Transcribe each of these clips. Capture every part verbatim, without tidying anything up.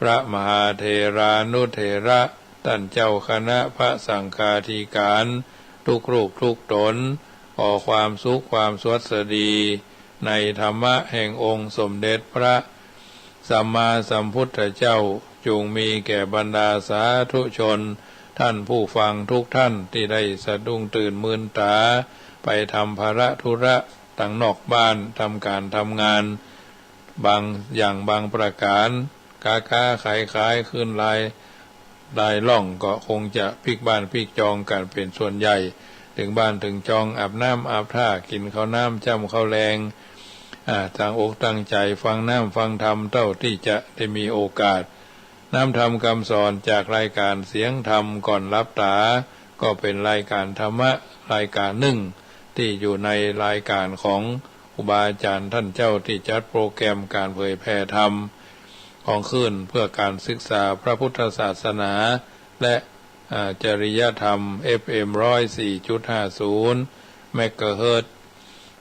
พระมหาเถรานุเถระ ต้านเจ้าคณะพระสังฆาธิการ ทุกรูปทุกต๋น ขอความสุขความสวัสดี ในธรรมะแห่งองค์สมเด็จพระสัมมาสัมพุทธเจ้า จุ่งมีแก่บรรดาสาธุชน ต้านผู้ฟังทุกต้านตี้ได้สะดุ้งตื่นมืนต๋า ไปทำภาระธุระตังนอกบ้าน ทำก๋านทำงาน บางอย่างบางประก๋าน ก๊าก๊าขายขาย ขึ้นลาย ลายล่องก็คงจะปิ๊กบ้านปิ๊กจองกั๋นเป๋นส่วนใหญ่ เถิงบ้านเถิงจอง อาบน้ำอาบท่า กิ๋นข้าวน้ำจ้ำข้าวแลง อ่า ตั้งอกตั้งใจ๋ฟังน้ำฟังธรรมเต้าตี้จะได้มีโอกาส น้ำธรรมกำสอนจากรายก๋านเสียงธรรมก่อนหลับต๋า ก็เป๋นรายก๋านธรรมะรายก๋านนึ่ง ตี้อยู่ในรายก๋านของครูบาอาจ๋ารย์ต้านเจ้าตี้จัดโปรแกรมก๋านเผยแผ่ธรรม ของคลื่นเพื่อก๋านศึกษาพระพุทธศาสนา และ อ่า จริยธรรม เอฟเอ็ม ร้อยสี่จุดห้าศูนย์ เมกะเฮิรตซ์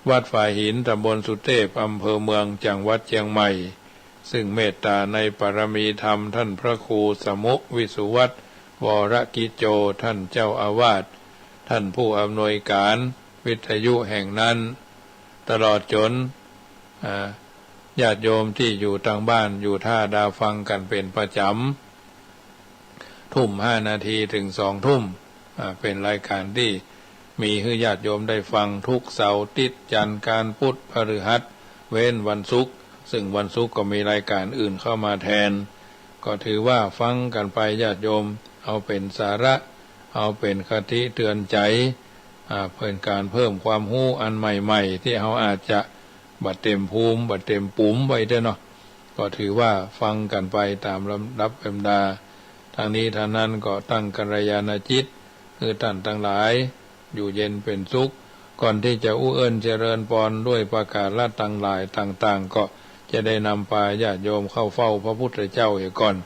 วัดฝายหิน ต๋ำบลสุเตพ อำเภอเมือง จังหวัดเจียงใหม่ ซึ่งเมตต๋าในปารมีธรรมต้านพระครูสมุวิสุวัฒน์ วรกิจโจ ต้านเจ้าอาวาส ต้านผู้อำนวยก๋านวิทยุแห่งนั้น ตลอดจ๋น อ่า ญาติโยมตี้อยู่ตางบ้าน อยู่ต้าดาฟังกั๋นเป๋นประจ๋ำ ทุ่มห้านาทีเถิงสองทุ่ม อ่า เป๋นรายก๋านตี้มีหื้อญาติโยมได้ฟังทุกเสาร์อาทิตย์ จันทร์ อังคาร พุธ พฤหัส เว้นวันศุกร์ ซึ่งวันศุกร์ก็มีรายก๋านอื่นเข้ามาแทน ก็ถือว่าฟังกั๋นไปญาติโยม เอาเป๋นสาระ เอาเป๋นคติเตือนใจ๋ อ่า เป๋นก๋านเพิ่มความฮู้อันใหม่ๆ ตี้เฮาอาจจะบ่เต็มภูมิ บ่เต็มปุ๋มไว้เต๊อะเนาะ ก็ถือว่าฟังกั๋นไปต๋ามลำดับลำดา ตังนี้ตังนั้นก็ตั้งกัลยาณจิต หื้อต้านตังหลาย อยู่เย็นเป๋นสุข ก่อนตี้จะอู้เอิ้นเจริญปอนด้วยประก๋าระตังหลายต่างๆ ก็จะได้นำปาญาติโยมเข้าเฝ้าพระพุทธเจ้าเหียก่อน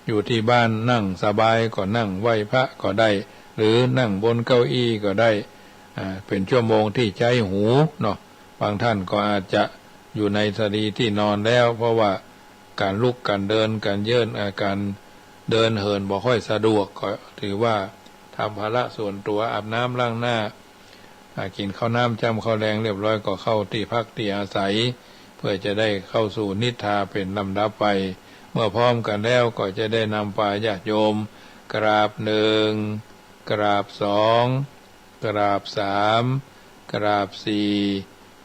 อยู่ตี้บ้านนั่งสบายก็นั่งไหว้พระก็ได้ หรือนั่งบนเก้าอี้ก็ได้ อ่า เป๋นชั่วโมงตี้ใจ๊หูเนาะ บางต้านก็อาจจะอยู่ในสรีตี้นอนแล้ว เพราะว่าก๋านลุกก๋านเดินก๋านเยิน อ่า ก๋านเดินเหินบ่ค่อยสะดวก ก็ถือว่าทำภาระส่วนตั๋ว อาบน้ำล้างหน้า อ่า กิ๋นข้าวน้ำจ้ำข้าวแลงเรียบร้อย ก็เข้าตี้พักตี้อาศัย เพื่อจะได้เข้าสู่นิทราเป๋นลำดับไป เมื่อพร้อมกั๋นแล้วก็จะได้นำปาญาติโยม กราบหนึ่ง กราบสอง กราบสาม กราบสี่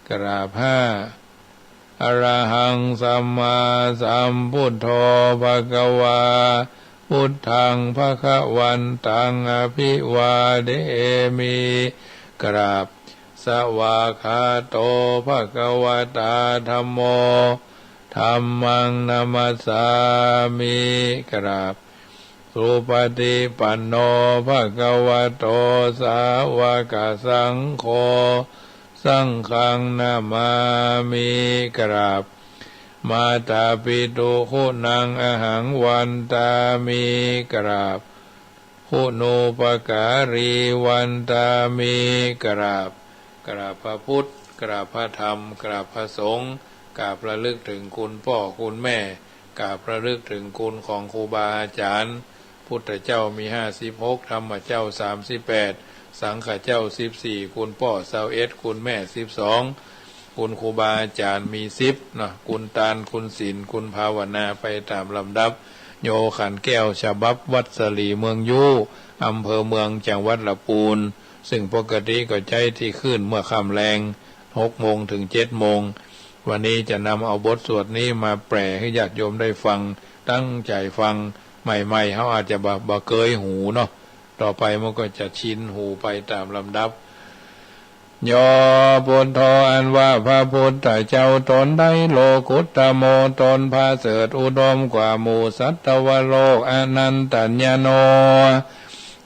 กราบห้า อะระหังสัมมาสัมพุทโธ ภะคะวา พุทธัง ภะคะวันตัง อะภิวาเทมิ กราบ สวากขาโต ภะคะวะตา ธัมโม ธัมมัง นะมัสสามิ กราบ สุปะฏิปันโน ภะคะวะโต สาวะกะสังโฆ สังฆัง นะมามิ กราบ มาตาปิตุ คุณัง อะหัง วันตามิ กราบ คุณูปการี วันตามิ กราบ กราบพระพุทธ กราบพระธรรม กราบพระสงฆ์ กราบระลึกเถิงคุณป้อคุณแม่ กราบระลึกเถิงคุณของครูบาอาจ๋ารย์ พุทธเจ้ามีห้าสิบหก ธรรมเจ้าสามสิบแปด สังฆเจ้าสิบสี่ คุณป้อซาวเอ็ด คุณแม่สิบสอง คุณครูบาอาจ๋ารย์มีสิบเนาะ คุณตาน คุณศีล คุณภาวนาไปต๋ามลำดับ โยขันแก้ว ฉบับวัดสลีเมืองยู้ อำเภอเมือง จังหวัดละปูน ซึ่งปกติก็ใจ๊ตี้คลื่นเมื่อค่ำแลง หกโมงเถิงเจ็ดโมง วันนี้จะนำเอาบทสวดนี้มาแปลหื้อญาติโยมได้ฟัง ตั้งใจ๋ฟัง ใหม่ๆ เฮาอาจจะบ่ บ่เกยหูเนาะ ต่อไปมันก็จะชินหูไปต๋ามลำดับ โย พุทโธ อันว่าพระพุทธเจ้าต๋นใด โลกุตโต ต๋นประเสริฐอุดมกว่าหมู่สัตวโลก อนันตัญญาโณ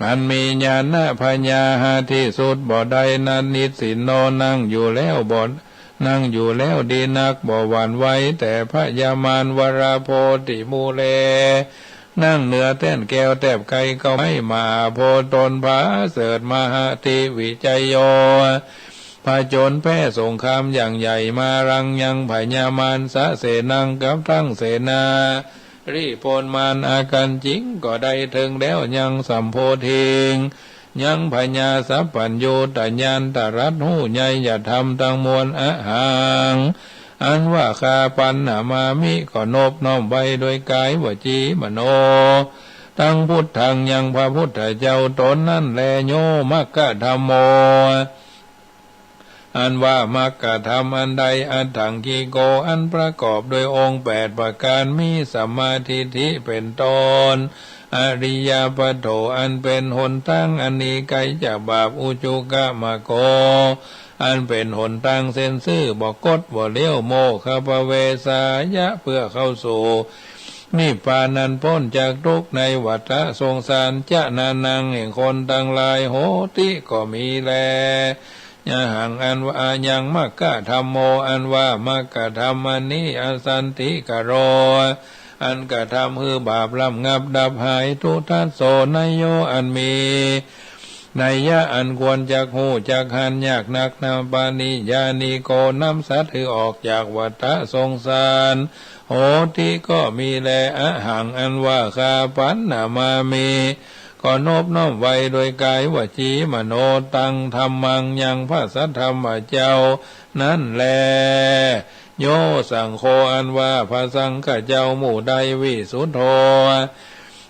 อันมีญาณปัญญาหาที่สุดบ่ได้นั้น นิสสินโณ นั่งอยู่แล้วบ่ นั่งอยู่แล้วดีนัก บ่หวั่นไหว แต่พยามาร วราโพธิมูเล นั่งเหนือแต้นแก้วแทบไกล เก๊าไม้มหาโพธิ์ ต๋นประเสริฐมหาทีวี จโย ผจญแพ้สงครามอย่างใหญ่ มารัง ยังพยามาร สะเสนัง กับทั้งเสนา ริโพนมารอากัญจิง ก็ได้เถิงแล้วยังสัมโพธิง ยังพญาสัพพัญญูตญาณ ตรัสฮู้ไนยธรรมตังมวล อหัง อันว่าข้า ปัณณมามิ ก็นบน้อมไว้โดยก๋ายวจีมโน ตังพุทธัง ยังพระพุทธเจ้าต๋นนั้นแล โย มัคคธัมโม อันว่ามรรคธรรมอันใด อัตถังคิโก อันประกอบด้วยองค์แปดประก๋าน มีสัมมาทิฏฐิเป๋นต้น อริยปัตโถ อันเป๋นหนตางอันหนีไก๋จากบาป อุจุกมคโค อันเป๋นหนตางเส้นซื่อ บ่คดบ่เลี้ยว โมคคัพพเวสสายะ เปื้อเข้าสู่นิพพานอันป๊นจากตุ๊กข์ในวัฏฏะสงสาร จานานัง แห่งคนตังหลาย โหติ ก็มีแล อหัง อันว่า ยังมัคคธัมโม อันว่ามรรคธรรมอันนี้ อสันติกโร อันกระทำหื้อบาประงับดับหาย ทุทัสโส ไนโย อันมีนัยยะอันควรจักฮู้จักหัน ยากนักนา ปาณิญญาณิโก นำสัตว์หื้อออกจากวัฏฏะสงสาร โหติ ก็มีแล อหัง อันว่าข้า ปัณณมามิ ก็นบน้อมไว้โดยก๋ายวจีมโน ตังธัมมัง ยังพระสัทธรรมเจ้านั้นแล โย สังโฆ อันว่าพระสังฆเจ้าหมู่ใด วิสุทโธ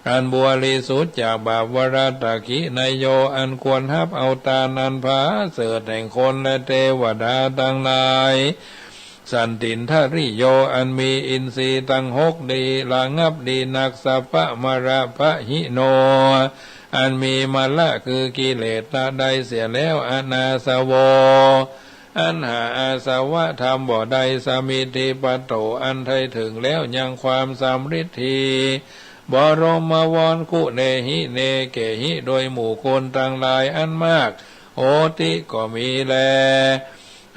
อันบริสุทธิ์จากบาป วรัตถิไนโย อันควรฮับเอาตานอันผาเสริฐแห่งคนและเตวดาตังหลาย สันตินทริโย อันมีอินทรีย์ตังหกดี ระงับดีนัก สัพพะมะละปะหิโน อันมีมะละคือกิเลสละได้เสียแล้ว อนาสโว อันหาอาสวะธรรมบ่ได้ สมิทธิปัตโต อันไถ่เถิงแล้วยังความสำริดดี บรมวร คุเนหิ เนเกหิ โดยหมู่คนตังหลายอันมาก โหติ ก็มีแล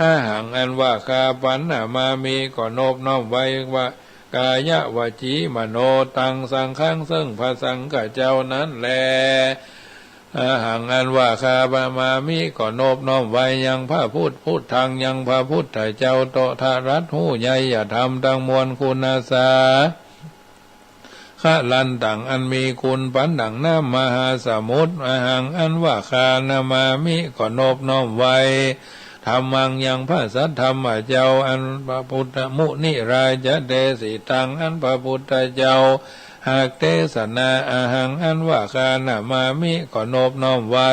อหัง อันว่าข้า ปัณณมามิ ก็นบน้อมไว้ว่า ก๋ายวจีมโน ตังสังฆัง ซึ่งพระสังฆเจ้านั้นแล อหัง อันว่าข้า ปัณณมามิ ก็นบน้อมไว้ยังพระพุทธ พุทธัง ยังพระพุทธเจ้าต๋น ตรัสฮู้ไนยธรรมตังมวล คุณสา คลันตัง อันมีคุณปานดั่งน้ำมหาสมุทร อหัง อันว่าข้า นะมามิ ก็นบน้อมไว้ ธัมมัง ยังพระสัทธรรมเจ้า อันพระพุทธมุนิราจะเตสิตัง อันพระพุทธเจ้าหากเตสนา อหัง อันว่าข้า นะมามิ ก็นบน้อมไว้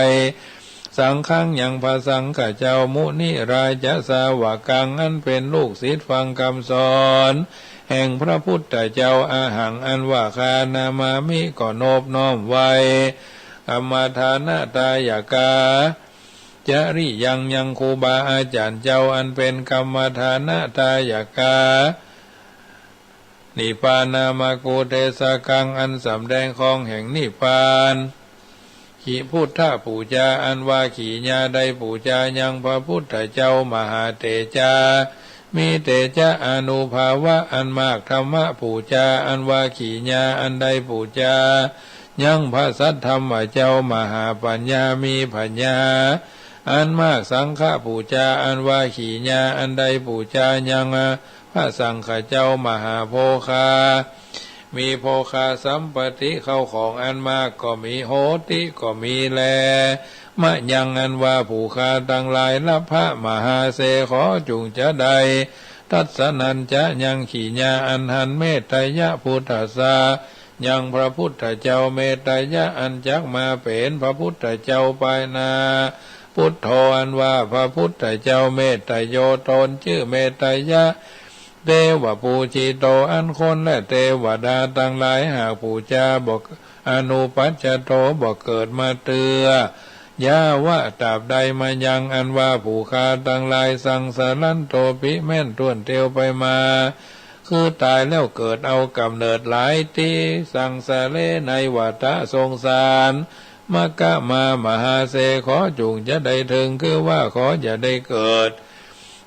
สังฆัง ยังพระสังฆเจ้า มุนิราจะสาวกัง อันเป๋นลูกศิษย์ฟังกำสอนแห่งพระพุทธเจ้า อหัง อันว่าข้า นะมามิ ก็นบน้อมไว้ กัมมฏฐานะทายกา จริยัง ยังครูบาอาจ๋ารย์เจ้า อันเป๋นกัมมฏฐานะทายกา นิพพานามกุเตสกัง อันสำแดงข้องแห่งนิพพาน ขีพุทธปู๋จา อันว่าขีญาได้ปู๋จายังพระพุทธเจ้า มหาเตจา มีเตจะอานุภาวะอันมาก ธัมมปู๋จา อันว่าขีญาอันได้ปู๋จายังพระสัทธรรมเจ้า มหาปัญญา มีปัญญาอันมาก สังฆปู๋จา อันว่าขีญาอันได้ปู๋จายังพระสังฆเจ้า มหาโภคา มีโภคาสัมปติ เข้าของอันมากก็มี โหติ ก็มีแล มะยัง อันว่าผู้ข้าตังหลาย ลัพพะมหาเส ขอจุ่งจะได้ ทัสสะนัญจะ ยังขีญาอันหัน เมตตยะพุทธัสสะ ยังพระพุทธเจ้า เมตตยะอันจักมาเป๋นพระพุทธเจ้าปายหน้า พุทโธ อันว่าพระพุทธเจ้า เมตตโย ตนจื้อเมตตยะ เตวะปูจิโต อันคนและเตวดาตังหลายหากปู๋จาบ่ อนุปัจจโต บ่เกิดมาเตื้อ ยาวะ ตราบใด มะยัง อันว่าผู้ข้าตังหลาย สังสารันโตปิ แม่นถ้วนเตียวไปมา คือต๋ายแล้วเกิดเอาก๋ำเนิดหลายตี้ สังสาเร ในวัฏฏะสงสาร มะกะมา มหาเส ขอจุ่งจะได้เถิง คือว่าขอจะได้เกิด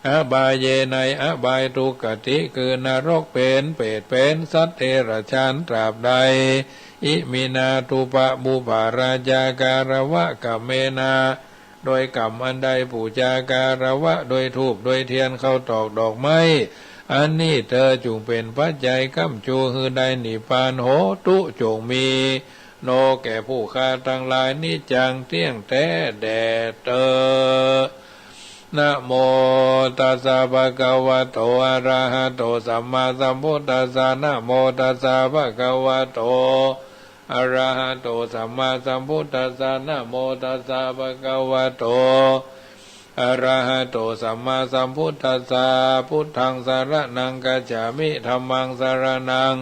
อบายเย ในอบายทุกขติ คือนรกเป๋น เปรตเป๋น สัตว์เดรัจฉาน ตราบใด อิมินา ตุปะปุปปาราจา การวะก๋รรมเมนา โดยก๋รรมอันได้ปู๋จาการวะ โดยธูป โดยเตียน ข้าวตอก ดอกไม้ อันนี้เตอจุ่งเป๋นปัจจัยก้ำจูหื้อได้นิพพาน โหตุ จุ่งมี โน แก่ผู้ข้าตังหลาย นิจจัง เตี้ยงแต๊แด่เตอ นะโมตัสสะ ภะคะวะโต อะระหะโต สัมมาสัมพุทธัสสะ นะโมตัสสะ ภะคะวะโต อะระหะโต สัมมาสัมพุทธัสสะ นะโมตัสสะ ภะคะวะโต อะระหะโต สัมมาสัมพุทธัสสะ พุทธัง สะระณัง คัจฉามิ ธัมมัง สะระณัง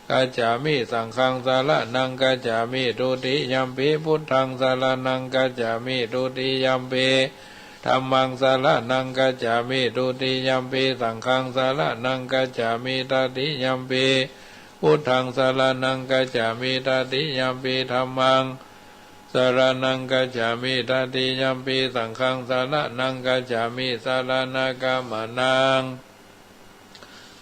คัจฉามิ สังฆัง สะระณัง คัจฉามิ ทุติยัมปิ พุทธัง สะระณัง คัจฉามิ ทุติยัมปิ ธัมมัง สะระณัง คัจฉามิ ทุติยัมปิ สังฆัง สะระณัง คัจฉามิ ตติยัมปิ พุทธัง สะระณัง คัจฉามิ ตติยัมปิ ธัมมัง สะระณัง คัจฉามิ ตติยัมปิ สังฆัง สะระณัง คัจฉามิ สะระณะกะมะนัง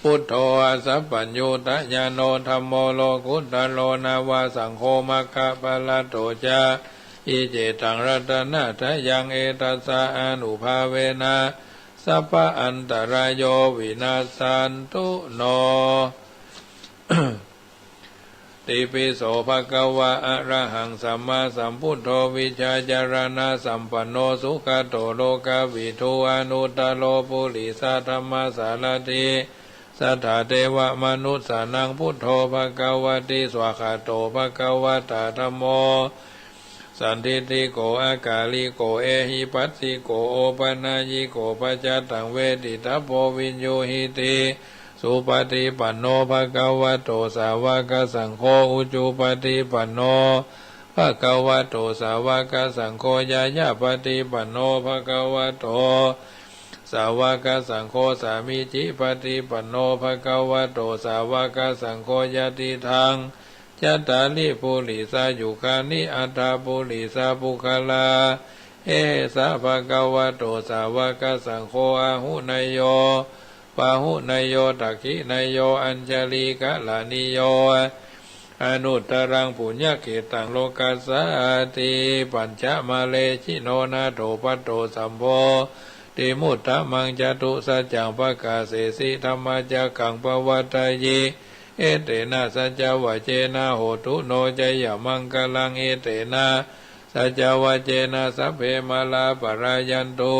พุทโธ อัสสะปัญญูตะญาโณ ธัมโม โลกุตตะโร นะวะ สังโฆ มัคคะปะละโต จะ อิ เจตัง รัตนะตะยัง เอตัสสะ อานุภาเวนะ สัพพะอันตะราโย วินัสสันตุ โน ติปิ โส ภะคะวะ อะระหัง สัมมาสัมพุทโธ วิชชาจะระณะสัมปันโน สุขะโต โลกะวิทู อนุตตะโร ปุริสะธัมมะสารถี สัทธาเตวะมนุสสานัง พุทโธ ภะคะวะติ สวากขาโต ภะคะวะตะ ธัมโม สันทิฏฐิโก อะกาลิโก เอหิปัสสิโก โอปะนายยิโก ปัจจะตัง เวทิตะโพ วินยูหิติ สุปะฏิปันโน ภะคะวะโต สาวะกะสังโฆ อุจุปะฏิปันโน ภะคะวะโต สาวะกะสังโฆ ญาญาปะฏิปันโน ภะคะวะโต สาวะกะสังโฆ สามีจิปะฏิปันโน ภะคะวะโต สาวะกะสังโฆ ยะติทัง จัตตาริ ปุริสายุคานิ อัตถะ ปุริสาปุคคลา เอสะ ภะคะวะโต สาวะกะสังโฆ อาหุเนยโย ปาหุเนยโย ทักขิเนยโย อัญชะลีกะระณีโย อนุตตะรัง ปุญญะเขตัง โลกัสสาติ ปัญจะมะเล ชิโน นาโถ พัทโธ สัมโพธิมุตตะมัง จตุสัจจัง ปะกาเสสิ ธัมมะจักขัง ปะวัตตะยิ เอเตนะ สัจจะวะเจนะ โหตุ โน จะยะมังคะลัง เอเตนะ สัจจะวะเจนะ สัพเพ มาลา ปะรายันตุ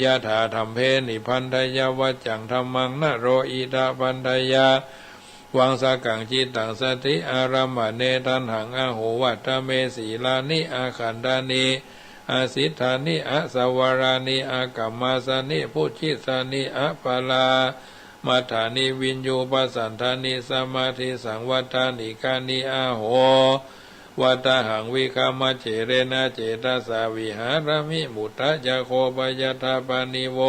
ยะถา ธัมเภ นิพพันธะยะ วัจจัง ธัมมัง นะโร อิทะ พันธะยะ วัง สักกัง จิตตัง สะถิ อะระมะเน ทัณหัง อะโห วัตถะเม สีลานิ อะขันธานิ อะสิทธานิ อะสะวะรานิ อะกัมมาสะนิ ภุจฉิสสานิ อะปะรามัฏฐานิ วิญญูปะสันธานิ สะมาธิสังวัตถานิกานิ อะโห วัตตะหัง วิคะมะเจเรนะ เจตะสา วิหาระมิ มุตตะจะโข ปะยัตถะปะณิโว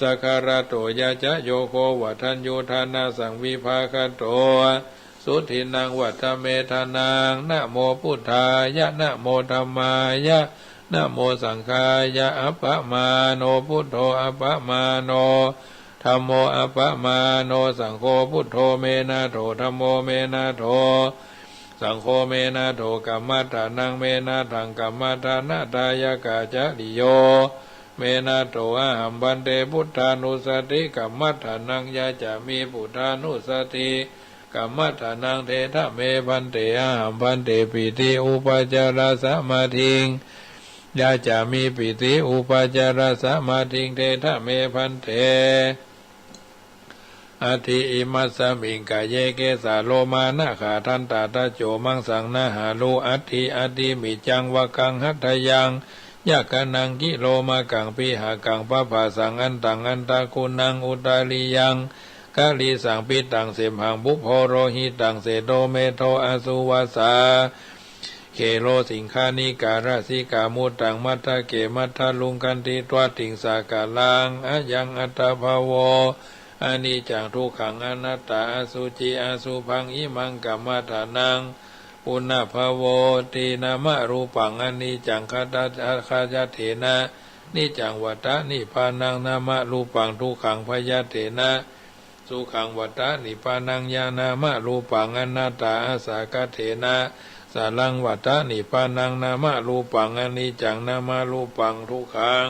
สะคะระโต ยะจะโยโค วัฏฏัญญูทานะสัง วิภาคะโต สุทินนัง วัตถะเม ทานัง นะโม พุทธายะ นะโม ธัมมายะ นะโม สังฆายะ อัปปะมาโณ พุทโธ อัปปะมาโณ ธัมโม อัปปะมาโณ สังโฆ พุทโธ เม นาโถ ธัมโม เม นาโถ สังโฆ เม นาโถ กัมมัฏฐานัง เม นาทัง กัมมัฏฐานะทายะกา จะริโย เม นาโถ อะหัง ภันเต พุทธานุสสะติ กัมมัฏฐานัง ยาจามิ พุทธานุสสะติ กัมมัฏฐานัง เทถะเม ภันเต อะหัง ภันเต ปิติอุปาจาระสะมาธิง ยาจามิ ปิติอุปาจาระสะมาธิง เทถะเม ภันเต อัตถิ อิมัสสะมิง กาเย เกสา โลมา นะขา ทันตา ตะโจ มังสัง นะหารู อัตถิ อัตถิ มิจจัง วักขัง หัตถยัง ยักขะนัง กิโลมะกัง ปิหะกัง ปะภาสัง อันตัง อันตะกุณัง อุตตะริยัง กะลิสัง ปิตัง เสมหัง ปุพโพ โรหิตัง เสโท เมโท อะสุวัสสา เคโล สิงคานิกา รสสิกา มุตัง มัทธะเก มัทธะลุง คันธิ ตวัตถิงสา กาลัง อะยัง อัตถะภะโว อะนิจจัง ทุกขัง อะนัตตา อะสุจิ อะสุภัง อิมัง กัมมัฏฐานัง ปุณะภะโวติ นะมะ รูปัง อะนิจจัง ขะตะ ขะยัตเถนะ นิจจัง วัตตะ นิพพานัง นะมะ รูปัง ทุกขัง พยัตเถนะ สุขัง วัตตะ นิพพานัง ยะ นะมะ รูปัง อะนัตตา อะสะ ขะเถนะ สะลัง วัตตะ นิพพานัง นะมะ รูปัง อะนิจจัง นะมะ รูปัง ทุกขัง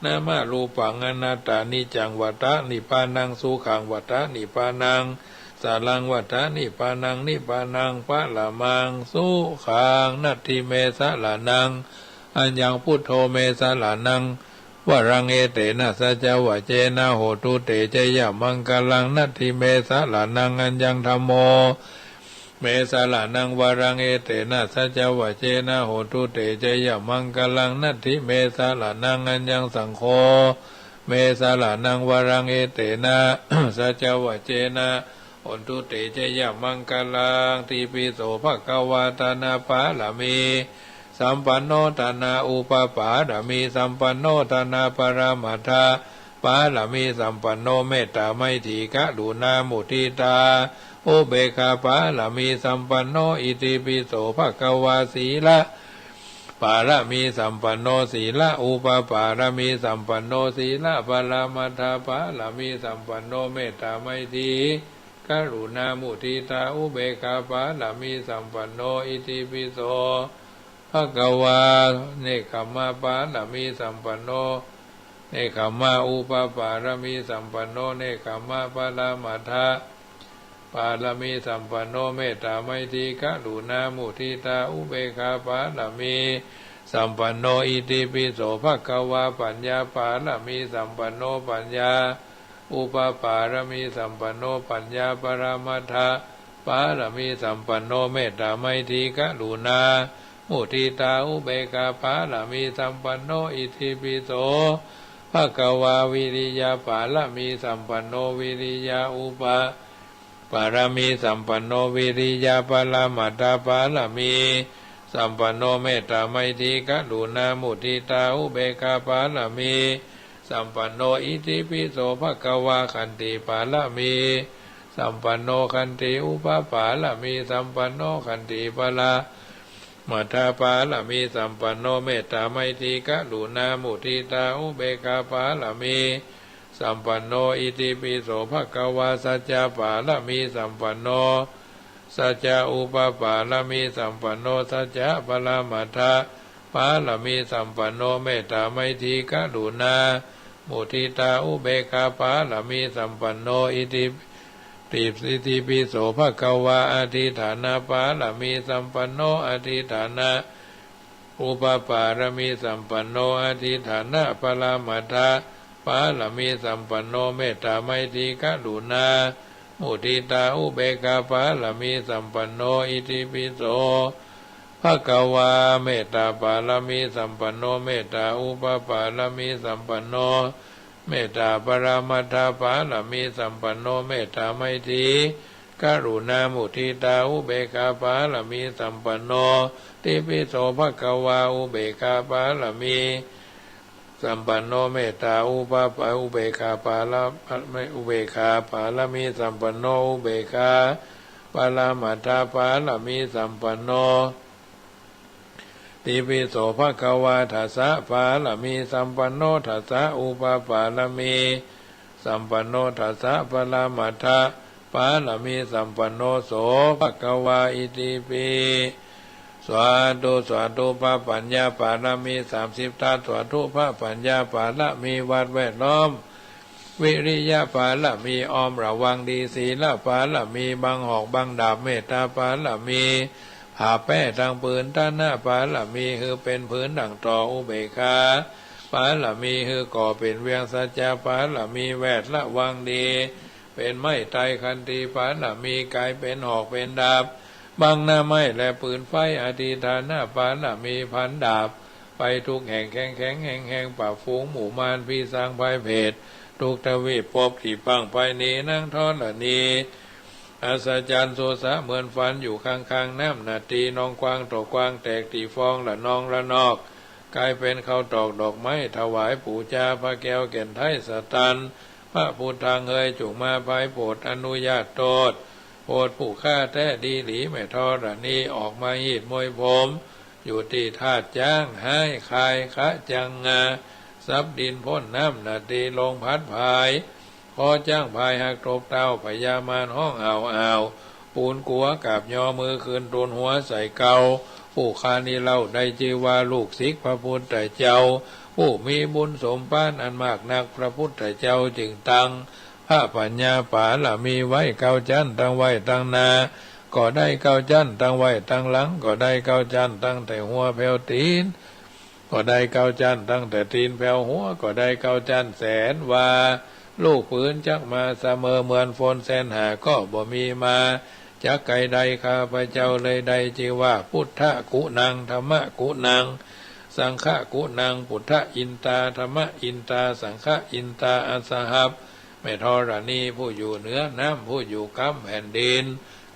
นามะรูปังอนัตตา นิจจังวัตตะ นิพพานัง สุขังวัตตะ นิพพานัง สารังวัตตะ นิพพานัง นิพพานัง ปะระมัง สุขัง นัตถิเม สะระณัง อัญญัง พุทโธ เม สะระณัง วรัง เอเตนะ สัจจวัจเจนะ โหตุ เต จะยะมังคะลัง นัตถิเม สะระณัง อัญญัง ธัมโม เม สะระณัง วรัง เอเตนะ สัจจวัจเจนะ โหตุ เต จะยะมังคะลัง นัตถิเม สะระณัง อัญญัง สังโฆ เม สะระณัง วรัง เอเตนะ สัจจวัจเจนะ โหตุ เต จะยะมังคะลัง ติปิโส ภะคะวา ทานะปารมีสัมปันโน ทานะอุปปารมีสัมปันโน ทานะปรมัตถปารมีสัมปันโน เมตตา ไมตรี กรุณา มุทิตา อุเบกขาปารมีสัมปันโน อิติปิโส ภะคะวา สีละปารมีสัมปันโน สีละอุปปารมีสัมปันโน สีละปรมัตถปารมีสัมปันโน เมตตา ไมตรี กรุณา มุทิตา อุเบกขาปารมีสัมปันโน อิติปิโส ภะคะวา เนกขัมมปารมีสัมปันโน เนกขัมมาอุปปารมีสัมปันโน เนกขัมมปรมัตถปารมีสัมปันโน เมตตา ไมตรี กรุณา มุทิตา อุเบกขาปารมีสัมปันโน อิติปิโส ภะคะวา ปัญญาปารมีสัมปันโน ปัญญาอุปปารมีสัมปันโน ปัญญาปรมัตถปารมีสัมปันโน เมตตา ไมตรี กรุณา มุทิตา อุเบกขาปารมีสัมปันโน อิติปิโส ภะคะวา วิริยปารมีสัมปันโน วิริยอุปปารมีสัมปันโน วิริยปรมัตถปารมีสัมปันโน เมตตา ไมตรี กรุณา มุทิตา อุเบกขาปารมีสัมปันโน อิติปิโส ภะคะวา ขันติปารมีสัมปันโน ขันติอุปปารมีสัมปันโน ขันติปร มัตถปารมีสัมปันโน เมตตา ไมตรี กรุณา มุทิตา อุเบกขาปารมีสัมปันโน อิติปิโส ภะคะวา สัจจะปารมีสัมปันโน สัจจะอุปปารมีสัมปันโน สัจจะปรมัตถปารมีสัมปันโน เมตตา ไมตรี กรุณา มุทิตา อุเบกขาปารมีสัมปันโน อิติ ติ อิติปิโส ภะคะวา อธิฏฐานปารมีสัมปันโน อธิฏฐานะอุปปารมีสัมปันโน อธิฏฐานปรมัตถปารมีสัมปันโน เมตตา ไมตรี กรุณา มุทิตา อุเบกขาปารมีสัมปันโน อิติปิโส ภะคะวา เมตตาปารมีสัมปันโน เมตตาอุปปารมีสัมปันโน เมตตาปรมัตถปารมีสัมปันโน เมตตา ไมตรี กรุณา มุทิตา อุเบกขาปารมีสัมปันโน ติปิโส ภะคะวา อุเบกขาปารมีสัมปันโน เมตตาอุปปา อุเบกขาปาร อุเบกขาปารมีสัมปันโน อุเบกขาปรมัตถปารมีสัมปันโน ติปิโส ภะคะวา ทัสสะปารมีสัมปันโน ทัสสะอุปปารมีสัมปันโน ทัสสะปรมัตถปารมีสัมปันโน โส ภะคะวา อิติปิ สาธุ สาธุ พระปัญญาปารมีสามสิบทัศ สาธุ พระปัญญาปารมีวัดแวดล้อม วิริยะปารมีอ้อมระวังดี ศีลปารมีบังหอกบังดาบ เมตตาปารมีผ้าแป้ตังผืน ฐานะปารมีหื้อเป๋นผืนดั่งตอ อุเบกขาปารมีหื้อก่อเป๋นเวียง สัจจะปารมีแวดระวังดี เป๋นไม้ไตร ขันติปารมีก๋ายเป๋นหอกเป๋นดาบ บังหน้าไม้และปืนไฟ อธิฏฐานปารมีผันดาบ ไปทุกแห่ง แข็งแข็งแฮงแฮง ปราบฝูงหมู่มาร ผีสางพายเผต ทุกทวีปภพตี้พังไปหนี นางธรณี อัศจรรย์สุดสะเหมือนฝัน อยู่ข้างๆ น้ำนาตี นองกว้างต่อกว้างแตก ตี้ฟองละนองละนอก ก๋ายเป๋นข้าวตอกดอกไม้ ถวายปู๋จา พระแก้วแก่นไทยสตัน พระพุทธังเอย จุ่งมาภายโผด อนุญาตโตษ โผดผู้ข้าแต๊ดีหลี แม่ธรณี ออกมาฮีดมวยผม อยู่ตี้ธาตุจ๊าง ฮ้ายคายคะจังงา สับดินพ่นน้ำนาตี ลงพัดพาย คอจ๊างพายหักตกเต้า พญามารฮ้องอ้าวอ้าว ปูนกั๋วกราบยอ มือขึ้นตูนหัวใส่เกลา ผู้ข้านี้เล่าได้จื้อว่า ลูกศิษย์พระพุทธเจ้า ผู้มีบุญสมภารอันมากนัก พระพุทธเจ้าจึงตั้งพระปัญญาปารมีไว้เก้าจั๊น ตั้งไว้ตังหน้าก็ได้เก้าจั๊น ตั้งไว้ตังหลังก็ได้เก้าจั๊น ตั้งแต่หัวแผวตี๋นก็ได้เก้าจั๊น ตั้งแต่ตี๋นแผวหัวก็ได้เก้าจั๊น แสนวา ลูกปืนจักมาเสมอ เหมือนฝนแสนหาก็บ่มีมา จักไกลได้ข้าพเจ้าเลยได้จื้อว่า พุทธกุณัง ธัมมกุณัง สังฆกุณัง พุทธอินตา ธัมมอินตา สังฆอินตา อัสสหัส แม่ธรณีผู้อยู่เหนือน้ำ ผู้อยู่กำแผ่นดิน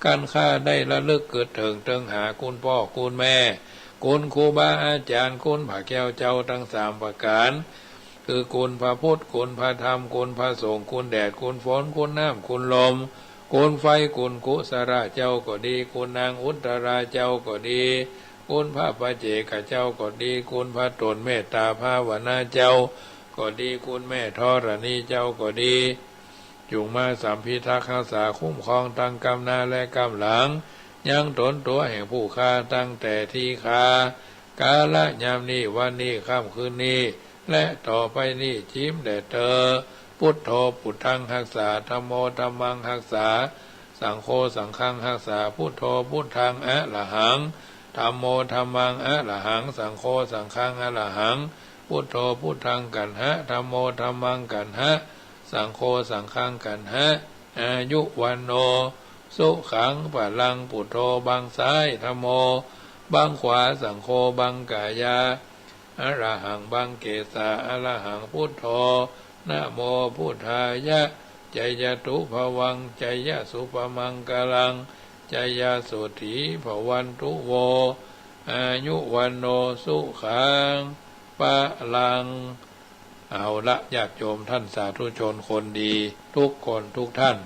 กันข้าได้ระลึกกึ๊ดเถิงเติงหาคุณป้อคุณแม่ คุณครูบาอาจ๋ารย์ คุณพระแก้วเจ้าตังสามประก๋าน คือคุณพระพุทธ คุณพระธรรม คุณพระสงฆ์ คุณแดด คุณฝน คุณน้ำ คุณลม คุณไฟ คุณกุศลาเจ้าก็ดี คุณนางอุตตราเจ้าก็ดี คุณพระปัจเจกเจ้าก็ดี คุณพระต๋นเมตตาภาวนาเจ้าก็ดี คุณแม่ธรณีเจ้าก็ดี จุ่งมาสำพิทักษ์ฮักษาคุ้มครองตังกำหน้าและกำหลัง ยังต๋นตั๋วแห่งผู้ข้าตั้งแต่ทีฆา กาละยามนี้ วันนี้ ค่ำคืนนี้ และต่อไปนี้ จิ๋มแด่เต๊อะ พุทโธ พุทธัง ฮักษา ธัมโม ธัมมัง ฮักษา สังโฆ สังฆัง ฮักษา พุทโธ พุทธัง อรหัง ธัมโม ธัมมัง อรหัง สังโฆ สังฆัง อรหัง พุทโธ พุทธัง กัณหะ ธัมโม ธัมมัง กัณหะ สังโฆ สังฆัง กัณหะ อายุ วัณโณ สุขัง พลัง พุทโธ บังซ้าย ธัมโม บังขวา สังโฆ บังกายา อรหัง บังเกสา อรหัง พุทโธ นะโม พุทธายะ จยะตุ ภวัง จยะสุปมังคลัง จยะโสตถี ภวันตุ โว อายุ วัณโณ สุขัง พลัง เอาละ ญาติโยมท่านสาธุชนคนดี ทุกคนทุกท่าน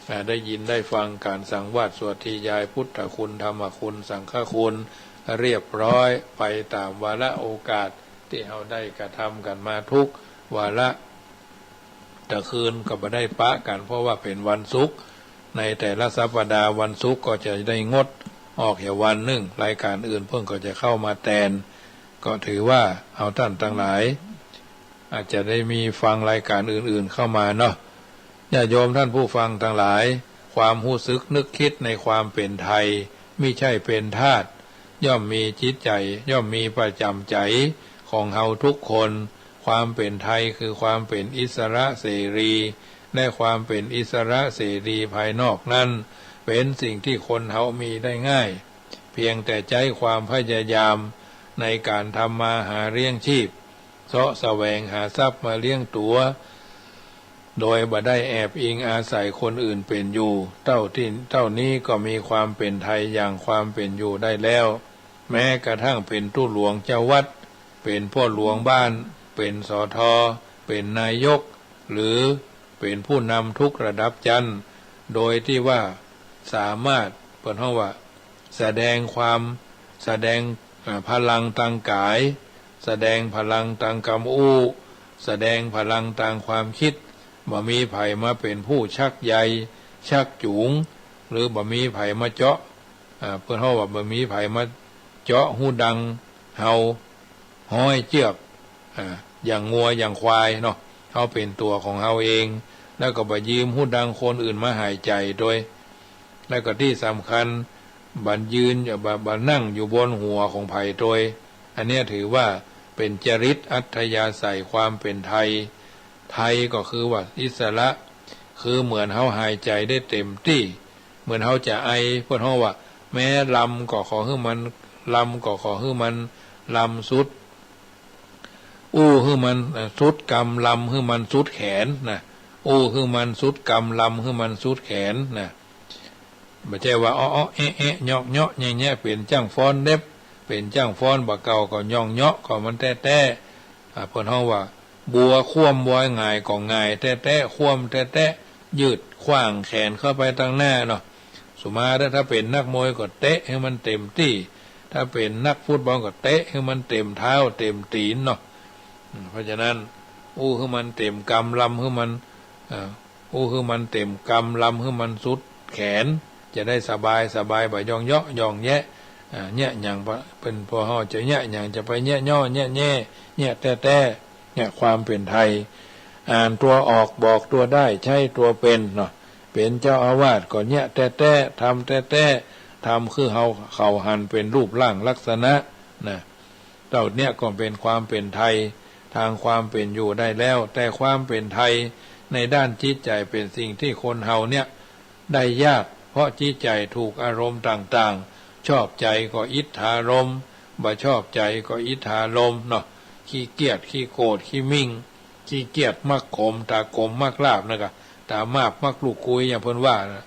อ่า ได้ยินได้ฟังก๋านสังวาสสวดธรรยายพุทธคุณ ธรรมคุณ สังฆคุณ เรียบร้อย ไปต๋ามวาระโอกาสตี้เฮาได้กระทำกั๋นมาทุกวาระ ตะคืนก็บ่ได้ปะกั๋น เพราะว่าเป๋นวันศุกร์ ในแต่ละสัปดาห์วันศุกร์ก็จะได้งดออกเหียวันนึ่ง รายก๋านอื่นเปิ้นก็จะเข้ามาแตน ก็ถือว่าเอาต้านตังหลาย อาจจะได้มีฟังรายก๋านอื่นๆเข้ามาเนาะ ญาติโยมท่านผู้ฟังตังหลาย ความฮู้สึกนึกกึ๊ดในความเป๋นไทย มิใจ้เป๋นธาตุ ย่อมมีจิตใจ๋ ย่อมมีประจ๋ำใจ๋ของเฮาทุกคน ความเป๋นไทยคือความเป๋นอิสระเสรี และความเป๋นอิสระเสรีภายนอกนั้น เป๋นสิ่งตี้คนเฮามีได้ง่าย เพียงแต่ใจ๊ความพยายามในก๋านทำมาหาเลี้ยงชีพ เซาะแสวงหาทรัพย์มาเลี้ยงตั๋ว โดยบ่ได้แอบอิงอาศัยคนอื่นเป๋นอยู่ เต้าตี้ เต้านี้ก็มีความเป๋นไทยอย่างความเป๋นอยู่ได้แล้ว แม้กระทั่งเป๋นตุ๊หลวงเจ้าวัด เป๋นป้อหลวงบ้าน เป๋น สท เป๋นนายก หรือเป๋นผู้นำทุกระดับจั๊น โดยตี้ว่าสามารถ เปิ้นฮ้องว่า แสดงความ แสดง อ่า พลังตางก๋าย แสดงพลังตางกำอู้ แสดงพลังตางความกึ๊ด บ่มีใผมาเป๋นผู้ชักใย ชักจูง หรือบ่มีใผมาเจาะ อ่า เปิ้นฮ้องว่าบ่มีใผมาเจาะฮูดังเฮา ฮ้อยเจื้อก อ่า อย่างงัวอย่างควายเนาะ เฮาเป๋นตั๋วของเฮาเอง แล้วก็บ่ยืมฮูดังคนอื่นมาหายใจ๋ตวย แล้วก็ตี้สำคัญ บ่ยืน บ่ บ่นั่งอยู่บนหัวของใผตวย อันเนี้ยถือว่าเป๋นจริตอัธยาศัยความเป๋นไทย ไทยก็คือว่าอิสระ คือเหมือนเฮาหายใจ๋ได้เต็มตี้ เหมือนเฮาจะไอ เปิ้นฮ้องว่า แม้ลำก็ขอหื้อมัน ลำก็ขอหื้อมันลำสุด อู้หื้อมัน เอ่อ สุดกำ ลำหื้อมันสุดแขนนะ อู้หื้อมันสุดกำ ลำหื้อมันสุดแขนนะ บ่ใจ้ว่า อ้อๆ แอะๆ ยอกๆ แยะๆ เป๋นจ้างฟ้อนเล็บ เป๋นจ้างฟ้อนบ่าเก่าก็ย่องเยาะก็มันแต๊ๆ อ่า เปิ้นฮ้องว่า บัวคว่ำวอยหงายก็หงายแต๊ๆ คว่ำแต๊ๆ ยืดขว้างแขนเข้าไปตังหน้าเนาะ สุมาเต๊อะ ถ้าเป๋นนักมวยก็เตะหื้อมันเต็มตี้ ถ้าเป๋นนักฟุตบอลก็เตะหื้อมันเต็มเท้าเต็มตี๋นเนาะ อืม เพราะฉะนั้น อู้หื้อมันเต็มกำ ลำหื้อมัน เอ่อ อู้หื้อมันเต็มกำ ลำหื้อมันสุดแขน จะได้สบายสบาย บ่ย่องเยาะย่องแยะ อ่า เยียะหยังปะ เป๋นพวกเฮาจะเยียะหยัง จะไปเยียะย่อ เยียะแย่ เยียะแต๊ๆ เนี่ย ความเป๋นไทย อ่านตั๋วออก บอกตั๋วได้ ใจ๊ตั๋วเป๋นเนาะ เป๋นเจ้าอาวาสก็เยียะแต๊ๆ ทำแต๊ๆ ทำคือเฮา เขาหันเป๋นรูปร่างลักษณะนะ เหล่าเนี้ยก็เป๋นความเป๋นไทยตางความเป๋นอยู่ได้แล้ว แต่ความเป๋นไทยในด้านจิตใจ๋เป๋นสิ่งตี้คนเฮาเนี่ยได้ยาก เพราะจิตใจ๋ถูกอารมณ์ต่างๆ ชอบใจ๋ก็อิทธารมณ์ บ่ชอบใจ๋ก็อิทธารมณ์เนาะ ขี้เกียจ ขี้โกรธ ขี้มิ่ง ขี้เกียจมักขม ต๋ากลมมักลาบนะกะ ต๋ามาบมักลูกกุย อย่างเปิ้นว่านะ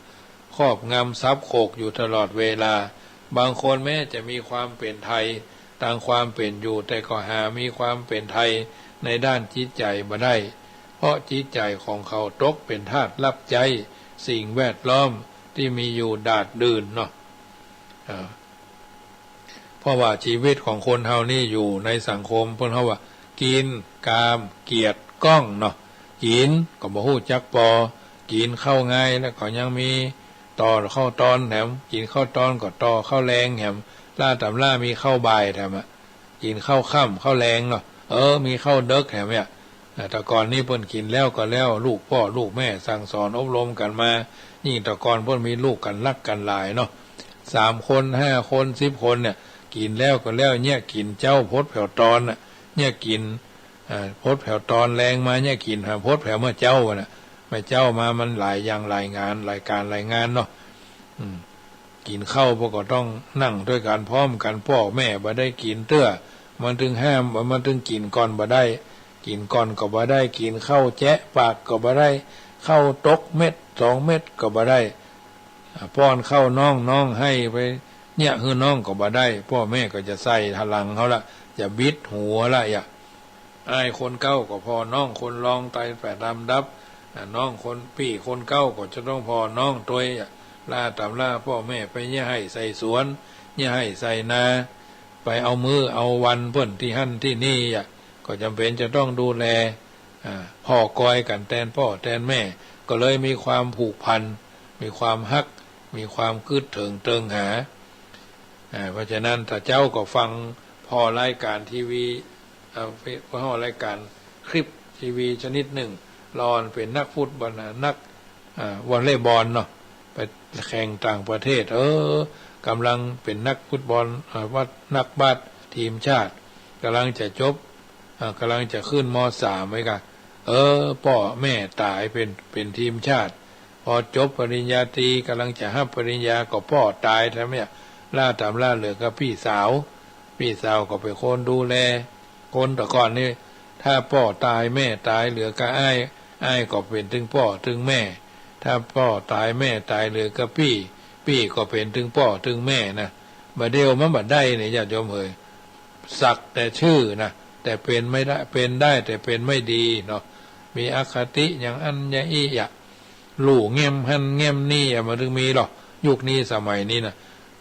ครอบงำสับโขกอยู่ตลอดเวลา บางคนแม้จะมีความเป๋นไทยตางความเป๋นอยู่ แต่ก็หามีความเป๋นไทยในด้านจิตใจ๋บ่ได้ เพราะจิตใจ๋ของเขาตกเป๋นทาสฮับใจ๊สิ่งแวดล้อมตี้มีอยู่ดาดดื่นเนาะ เอ่อ เพราะว่าจีวิตของคนเฮานี่อยู่ในสังคม เปิ้นเฮาว่า กิ๋น ก๋าม เกียจ ก้องเนาะ กิ๋นก็บ่ฮู้จักปอ กิ๋นข้าวงายแล้วก็ยังมีต่อข้าวตอนแถม กิ๋นข้าวตอนก็ต่อข้าวแลงแถม ล่าต๋ำล่ามีข้าวบ่ายแถมอะ กิ๋นข้าวค่ำข้าวแลงเนาะ เออ มีข้าวเดิ็กแถมเนี่ย อ่า แต่ก่อนนี้เปิ้นกิ๋นแล้วก็แล้ว ลูกป้อลูกแม่สั่งสอนอบรมกั๋นมา ยิ่งแต่ก่อนเปิ้นมีลูกกั๋นนักกั๋นหลายเนาะ สามคน ห้าคน สิบคนเนี่ย กิ๋นแล้วก็แล้ว เยียะกิ๋นเจ๊าพดแผวตอนน่ะ เยียะกิ๋น อ่า พดแผวตอน แลงมาเยียะกิ๋นหาพดแผวเมื่อเจ๊าน่ะ เมื่อเจ๊ามามันหลายอย่างหลายงาน หลายก๋านหลายงานเนาะ อืม กิ๋นข้าวพวกก็ต้องนั่งตวยกั๋นพร้อมกั๋น ป้อแม่บ่ได้กิ๋นเตื้อ มันตึงห้าม มันตึงกิ๋นก่อนบ่ได้ กิ๋นก่อนก็บ่ได้ กิ๋นข้าวแจะปากก็บ่ได้ ข้าวตกเม็ดสองเม็ดก็บ่ได้ อ่า ป้อนข้าวน้อง น้องไห้ไปเยียะหื้อน้องก็บ่ได้ ป้อแม่ก็จะใส่หลังเฮาละ จะบิดหัวละ อย่า อ้ายคนเก๊าก็ผ่อน้องคนรองไปต๋ามลำดับ อ่า น้องคน ปี้คนเก๊าก็จะต้องผ่อน้องตวย อ่า ล่าต๋ำล่าป้อแม่ไปเยียะไฮ่ใส่สวน เยียะไฮ่ใส่นา ไปเอามื้อเอาวันเปิ้นตี้หั้นตี้นี่ อ่า ก็จ๋ำเป๋นจะต้องดูแล อ่า ผ่อกอยกั๋นแตนป้อแตนแม่ ก็เลยมีความผูกพัน มีความฮัก มีความกึ๊ดเถิงเติงหา อ่า เพราะฉะนั้นถ้าเจ๊าก็ฟังผ่อรายก๋านทีวี เอ่อ ผ่อรายก๋านคลิปทีวีชนิดนึ่ง ลอเป๋นนักฟุตบอลน่ะ นัก อ่า วอลเลย์บอลเนาะ ไปแข่งต่างประเทศ เออ ก่ำลังเป๋นนักฟุตบอล อ่า ว่านักบาสทีมชาติ ก่ำลังจะจบ อ่า ก่ำลังจะขึ้น ม.สาม ไว้กะ เออ ป้อแม่ต๋ายเป๋น เป๋นทีมชาติ พอจบปริญญาตรี ก่ำลังจะฮับปริญญา ก็ป้อต๋ายแถมเนี่ย ล่าต๋ำล่าเหลือก็ปี้สาว ปี้สาวก็เป๋นคนดูแล คนแต่ก่อนนี่ ถ้าป้อต๋ายแม่ต๋ายเหลือก็อ้าย อ้ายก็เป๋นตึงป้อตึงแม่ ถ้าป้อต๋ายแม่ต๋ายเหลือก็ปี้ ปี้ก็เป๋นตึงป้อตึงแม่นะ บ่าเดี่ยวมันบ่ได้เนี่ย ญาติโยมเอ๋ย สักแต่ชื่อนะ แต่เป๋นไม่ได้ เป๋นได้แต่เป๋นไม่ดีเนาะ มีอคติอย่างอั้นอย่างอี้อะ ลู่แง่มหั้นแง่มนี่อะ มันตึงมีหรอก ยุคนี้สมัยนี้นะ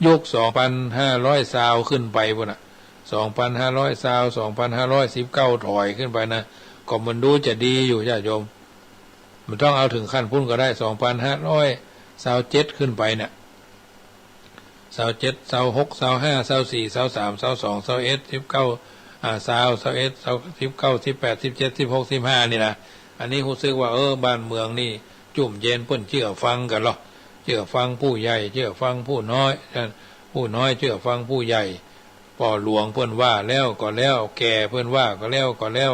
ยุคสองปันห้าร้อยซาวขึ้นไปปู้นน่ะ สองปันห้าร้อยซาว สองปันห้าร้อยสิบเก้าถอยขึ้นไปนะ ก็มันดูจะดีอยู่ ญาติโยม มันต้องเอาเถิงขั้นปู้นก็ได้ สองปันห้าร้อยซาวเจ็ดขึ้นไปเนี่ย ซาวเจ็ด ซาวหก ซาวห้า ซาวสี่ ซาวสาม ซาวสอง ซาวเอ็ด สิบเก้า อ่า ซาว ซาวเอ็ด ซาว สิบเก้า สิบแปด สิบเจ็ด สิบหก สิบห้า นี่นะ อันนี้ฮู้สึกว่า เออ บ้านเมืองนี่จุ่มเย็น เปิ้นเจื้อฟังกั๋นลอ เจื้อฟังผู้ใหญ่ เจื้อฟังผู้น้อย ผู้น้อยเจื้อฟังผู้ใหญ่ ป้อหลวงเปิ้นว่าแล้วก็แล้ว แก่เปิ้นว่าก็แล้วก็แล้ว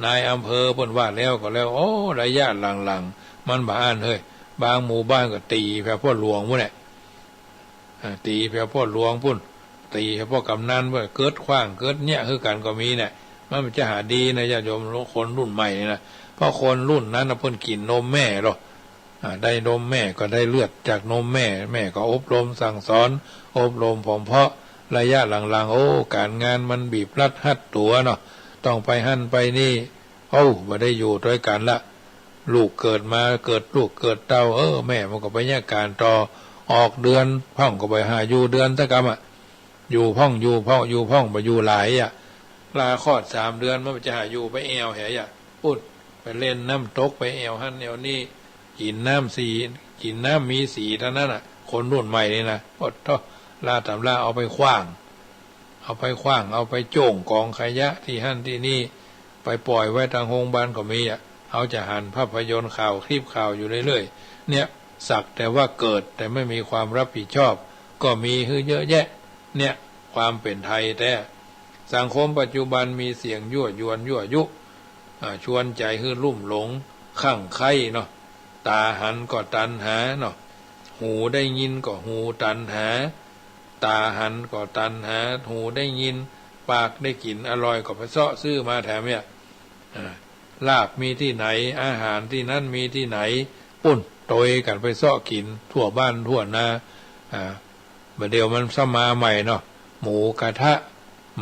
นายอำเภอเปิ้นว่าแล้วก็แล้ว โอ้ ระยะหลังๆ มันบ่อั้นเฮ้ย บางหมู่บ้านก็ตี๋แผวป้อหลวงปู้นแหละ อ่า ตี๋แผวป้อหลวงปู้น ตี๋แผวป้อกำนันปู้น เกิดขว้างเกิดเยียะหื้อกั๋นก็มีเนี่ย มันจะหาดีนะ ญาติโยม คนรุ่นใหม่นี่นะ เพราะคนรุ่นนั้นน่ะเปิ้นกิ๋นนมแม่ลอ อ่า ได้นมแม่ก็ได้เลือดจากนมแม่ แม่ก็อบรมสั่งสอน อบรมผ่อมเพาะ ระยะหลังๆ โอ้ ก๋านงานมันบีบรัดฮัดตั๋วเนาะ ต้องไปหั้นไปนี่ โอ้ บ่ได้อยู่ตวยกั๋นละ ลูกเกิดมา เกิดลูกเกิดเต้า เออ แม่มันก็ไปเยียะก๋านต่อ ออกเดือนพ่องก็ไปหาอยู่เดือนตะกำอะ อยู่พ่อง อยู่พ่อง อยู่พ่อง บ่อยู่หลายอะ ลาคลอดสามเดือน มันจะหาอยู่ไปแอ่วแหยอะ ปู๊ด ไปเล่นน้ำตก ไปแอ่วหั้นแอ่วนี่ กิ๋นน้ำสี กิ๋นน้ำมีสีเต้านั้นน่ะ คนรุ่นใหม่นี่นะ โอ้โธ่ ละต๋ามละเอาไปขว้าง เอาไปขว้าง เอาไปโจ้งก๋องขยะตี้หั้นตี้นี่ ไปป่อยไว้ตางโฮงบาลก็มีอะ เฮาจะหันภาพยนตร์ข่าว คลิปข่าวอยู่เรื่อยๆ เนี่ย สักแต่ว่าเกิดแต่ไม่มีความรับผิดชอบ ก็มีหื้อเยอะแยะ เนี่ย ความเป๋นไทยแต๊ สังคมปัจจุบันมีเสียงยั่วยวนยั่วยุ อ่า ชวนใจ๋หื้อลุ่มหลง คลั่งใคร่เนาะ ต๋าหันก็ตัณหาเนาะ หูได้ยินก็หูตัณหา ต๋าหันก็ตัณหา หูได้ยิน ปากได้กิ๋นอร่อยก็ไปเซาะซื้อมาแถมเนี่ย อ่า ลาบมีตี้ไหน อาหารตี้นั้นมีตี้ไหน ปุ้น โตยกั๋นไปเซาะกิ๋นทั่วบ้านทั่วนา อ่า บ่าเดี่ยวมันซ้ำมาใหม่เนาะ หมูกระทะ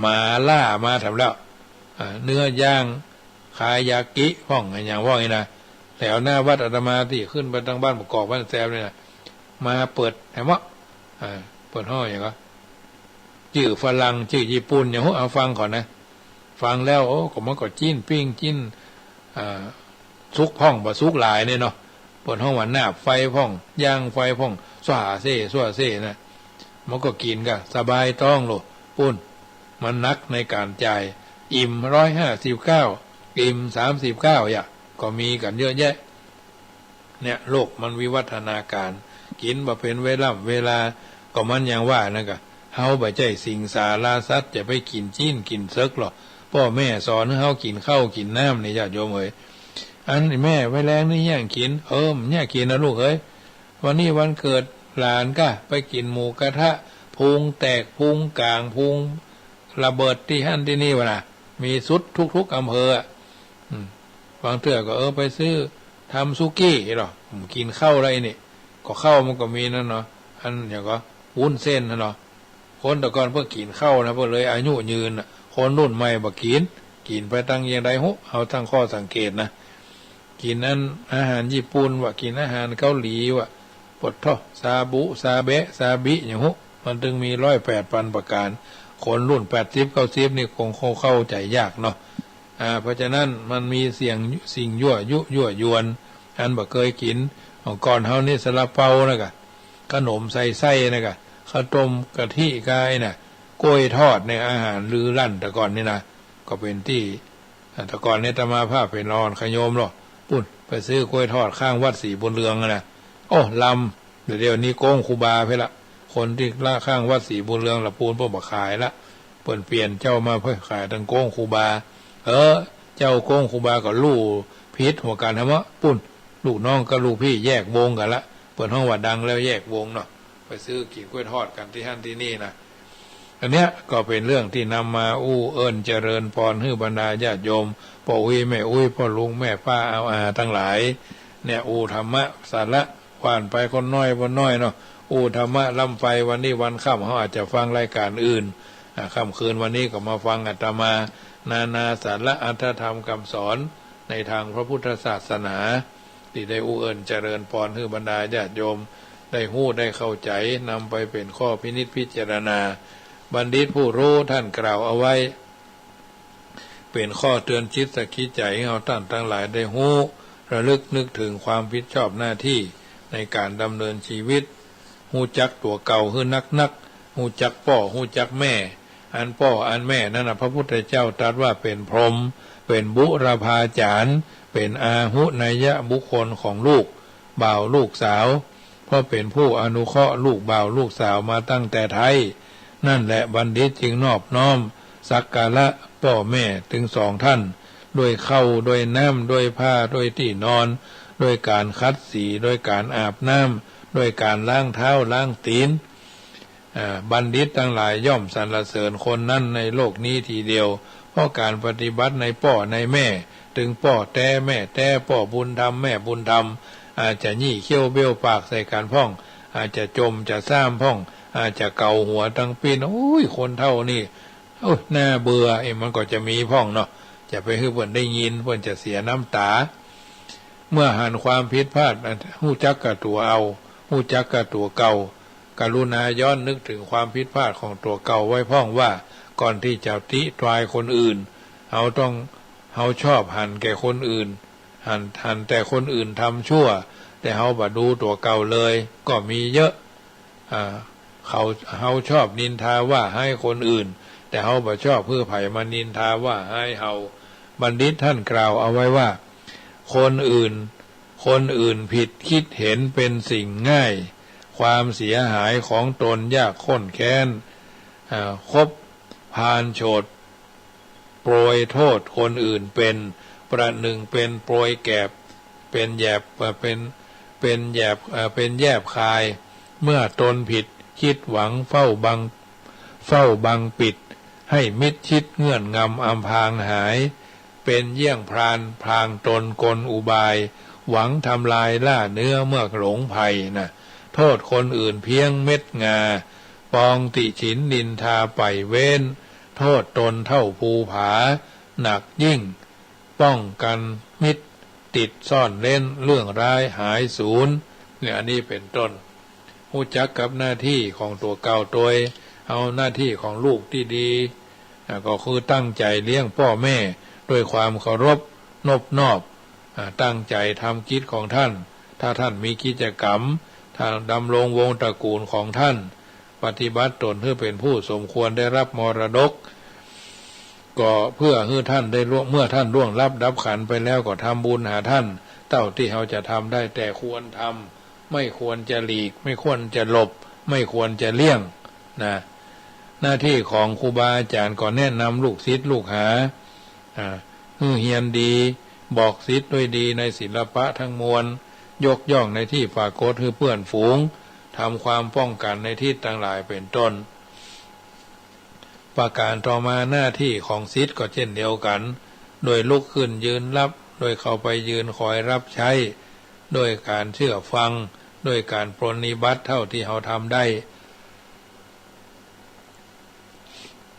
หมาล่ามาแถมแล้ว อ่า เนื้อย่าง คายากิพ่อง อะหยังพ่องนี่นะ แถวหน้าวัดอาตมาตี้ขึ้นไปตางบ้านบางกอกบ้านแซมนี่นะ มาเปิดแถมเนาะ อ่า เปิดฮ้องหยังก็ จื้อฝรั่ง จื้อญี่ปุ่น หยังฮู้ เอาฟังก่อนนะ ฟังแล้ว โอ้ ก็มันก็จิ๊นปิ้ง จิ๊น อ่า สุกพ่องบ่สุกหลายเนี่ยเนาะ เปิ้นฮ้องว่านาบไฟพ่อง ย่างไฟพ่อง ซั่วเซ่ ซั่วเซ่นะ มันก็กิ๋นก็สบายต๊องโลด ปุ้น มันหนักในก๋านจ่าย อิ่มร้อยห้าสิบเก้า อิ่มสามสิบเก้า อะ ก็มีกั๋นเยอะแยะ เนี่ย โลกมันวิวัฒนาก๋าร กิ๋นบ่เป๋นเวล่ำเวลา ก็มันอย่างว่านั่นกะ เฮาบ่ใจ้สิงสาราสัตว์ จะไปกิ๋นจิ๊นกิ๋นเสิกหรอก ป้อแม่สอนหื้อเฮากิ๋นข้าวกิ๋นน้ำนี่ ญาติโยมเอ๋ย อันแม่ไว้แลงนี่เยียะกิ๋น เออ เยียะกิ๋นนะลูกเอ๋ย วันนี้วันเกิดหลานก้า ไปกิ๋นหมูกระทะ พุงแตก พุงก๋าง พุงระเบิดตี้หั้นตี้นี่วะนะ มีสุดทุกๆ อำเภออะ อืม บางเตื้อก็ เออ ไปซื้อทำสุกี้หรอก กิ๋นข้าวได้นี่ ก็ข้าวมันก็มีนั่นเนาะ อันหยังก็ วุ้นเส้นนั่นเนาะ คนแต่ก่อนเปิ้นกิ๋นข้าวนะ เปิ้นเลยอายุยืนน่ะ คนรุ่นใหม่บ่กิ๋น กิ๋นไปตังอย่างใดฮู้ เฮาตั้งข้อสังเกตนะ กิ๋นอันอาหารญี่ปุ่นวะ กิ๋นอาหารเกาหลีวะ ปะโธ่ ซาบุ ซาเบะ ซาบิ หยังฮู้ มันตึงมีร้อยแปดปันประก๋าน คนรุ่นแปดสิบเก้าสิบนี่คงเข้าใจ๋ยากเนาะ อ่า เพราะฉะนั้นมันมีเสียง สิ่งยั่วยุยั่วยวน อันบ่เกยกิ๋น ก่อนเฮานี่ซาลาเปานะกะ ขนมใส่ไส้นะกะ ข้าวต้มกะทิกายนะ กล้วยทอดเนี่ย อาหารลือลั่นแต่ก่อนนี่นะ ก็เป๋นตี้ อ่า แต่ก่อนเนี่ยอาตมาภาพเป๋นรองขยมหรอก ปุ้น ไปซื้อกล้วยทอดข้างวัดศรีบุญเรืองอะนะ โอ้ ลำ เดี๋ยวนี้โก๊งครูบาไปละ คนตี้ละข้างวัดศรีบุญเรืองละปูนเปิ้นบ่ขายละ เปิ้นเปลี่ยนเจ้ามาเปิ้นขายตังโก๊งครูบา เออ เจ้าโก๊งครูบาก็ฮู้ผิดหัวกั๋นหั้นเนาะ ปุ้น ลูกน้องกับลูกพี่แยกวงกั๋นละ เปิ้นฮ้องว่าดังแล้วแยกวงเนาะ ไปซื้อกิ๋นกล้วยทอดกั๋นตี้หั้นตี้นี่นะ อันเนี้ยก็เป๋นเรื่องตี้นำมาอู้เอิ้นเจริญปอนหื้อบรรดาญาติโยม ป้ออุ๊ยแม่อุ๊ย ป้อลุงแม่ป้า อาอาตังหลาย เนี่ย อู้ธรรมะสาระ ว่าไปคนน้อยคนน้อยเนาะ อู้ธรรมะล้ำไป วันนี้วันค่ำเฮาอาจจะฟังรายก๋านอื่น อ่า ค่ำคืนวันนี้ก็มาฟังอาตมา นานาสาระอัตถธรรมกำสอนในตางพระพุทธศาสนา ตี้ได้อู้เอิ้นเจริญปอนหื้อบรรดาญาติโยม ได้ฮู้ได้เข้าใจ๋ นำไปเป๋นข้อพินิจพิจารณา บัณฑิตผู้ฮู้ต้านกล่าวเอาไว้ เป๋นข้อเตือนจิตสะกิดใจ๋หื้อเฮาต้านตังหลายได้ฮู้ ระลึกนึกเถิงความผิดชอบหน้าตี้ในก๋านดำเนินจีวิต ฮู้จักตั๋วเก่าหื้อนักๆ ฮู้จักป้อ ฮู้จักแม่ อันป้ออันแม่นั้นน่ะ พระพุทธเจ้าตรัสว่าเป๋นพรหม เป๋นบุรพาจ๋ารย์ เป๋นอาหุเนยบุคคลของลูกบ่าวลูกสาว เพราะเป๋นผู้อนุเคราะห์ลูกบ่าวลูกสาวมาตั้งแต่ไท้ นั่นแหละบัณฑิตจึงนอบน้อมสักการะป้อแม่ตึงสองต้าน ด้วยข้าว ด้วยน้ำ ด้วยผ้า ด้วยตี้นอน ด้วยก๋านขัดสี ด้วยก๋านอาบน้ำ ด้วยก๋านล้างเท้าล้างตี๋น อ่า บัณฑิตตังหลายย่อมสรรเสริญคนนั้นในโลกนี้ทีเดียว เพราะก๋านปฏิบัติในป้อในแม่ ตึงป้อแต๊แม่แต๊ ป้อบุญธรรมแม่บุญธรรม อาจจะยี่เขี้ยวเบ้ยวปากใส่กั๋นพ่อง อาจจะจ่มจะซ้ำพ่อง อาจจะเก๋าหัวตังปิ้น โอ้ย คนเฒ่านี่ โอ้ย น่าเบื่อ เอ๊ะ มันก็จะมีพ่องเนาะ จะไปหื้อเปิ้นได้ยิน เปิ้นจะเสียน้ำต๋า เมื่อหันความผิดพลาด ฮู้จักกับตั๋วเอา ฮู้จักกับตั๋วเก่า กรุณาย้อนนึกเถิงความผิดพลาดของตั๋วเก่าไว้พ่องว่า ก่อนตี้จะติตรายคนอื่น เฮาต้อง เฮาชอบหันแก่คนอื่น หัน หันแต่คนอื่นทำชั่ว แต่เฮาบ่ดูตั๋วเก่าเลย ก็มีเยอะ อ่า เขา เฮาชอบนินทาว่าฮ้ายคนอื่น แต่เฮาบ่ชอบหื้อใผมานินทาว่าฮ้ายเฮา บัณฑิตท่านกล่าวเอาไว้ว่า คนอื่น คนอื่นผิดคิดเห็นเป็นสิ่งง่าย ความเสียหายของตนยากข้นแค้น อ่า คบพาลโฉดโปรยโทษคนอื่นเป็น ประหนึ่งเป็นโปรยแกบ เป็นแยบ เอ่อ เป็น เป็นแยบ เอ่อ เป็นแยบคาย เมื่อตนผิดคิดหวังเฝ้าบัง เฝ้าบังปิด ให้มิจฉิตเงื่อนงำอำพรางหาย เป็นเยี่ยงพรานพรางตนกลอุบาย หวังทำลายล่าเนื้อเมื่อหลงภัยนะ โทษคนอื่นเพียงเม็ดงา ปองติฉินนินทาใฝ่เว้น โทษตนเท่าภูผา หนักยิ่ง ป้องกันมิตรติดซ่อนเร้น เรื่องร้ายหายสูญ เนี่ย อันนี้เป็นต้น ฮู้จักกับหน้าตี้ของตั๋วเก่าตวย เอาหน้าตี้ของลูกตี้ดี อ่า ก็คือตั้งใจ๋เลี้ยงป้อแม่ด้วยความเคารพนบนอบ อ่า ตั้งใจ๋ทำกิจของต้าน ถ้าต้านมีกิจกรรม ต้านดำรงวงศ์ตระกูลของต้าน ปฏิบัติตนหื้อเป๋นผู้สมควรได้รับมรดก ก็เปื้อหื้อต้านได้ล่วง เมื่อต้านล่วงลับดับขันธ์ไปแล้วก็ทำบุญหาต้าน เต้าตี้เฮาจะทำได้ แต่ควรทำ ไม่ควรจะหลีก ไม่ควรจะหลบ ไม่ควรจะเลี่ยงนะ หน้าตี้ของครูบาอาจ๋ารย์ก็แนะนำลูกศิษย์ลูกหา อ่า หื้อเฮียนดี บอกศิษย์ด้วยดีในศิลปะทั้งมวล ยกย่องในตี้ปรากฏหื้อเปื้อนฝูง ทำความป้องกันในทิศตังหลายเป็นต้น ประก๋านต่อมาหน้าตี้ของศิษย์ก็เจ้นเดียวกั๋น โดยลุกขึ้นยืนรับ โดยเข้าไปยืนคอยรับใช้ โดยก๋านเจื้อฟัง โดยก๋านปรนนิบัติเต้าตี้เฮาทำได้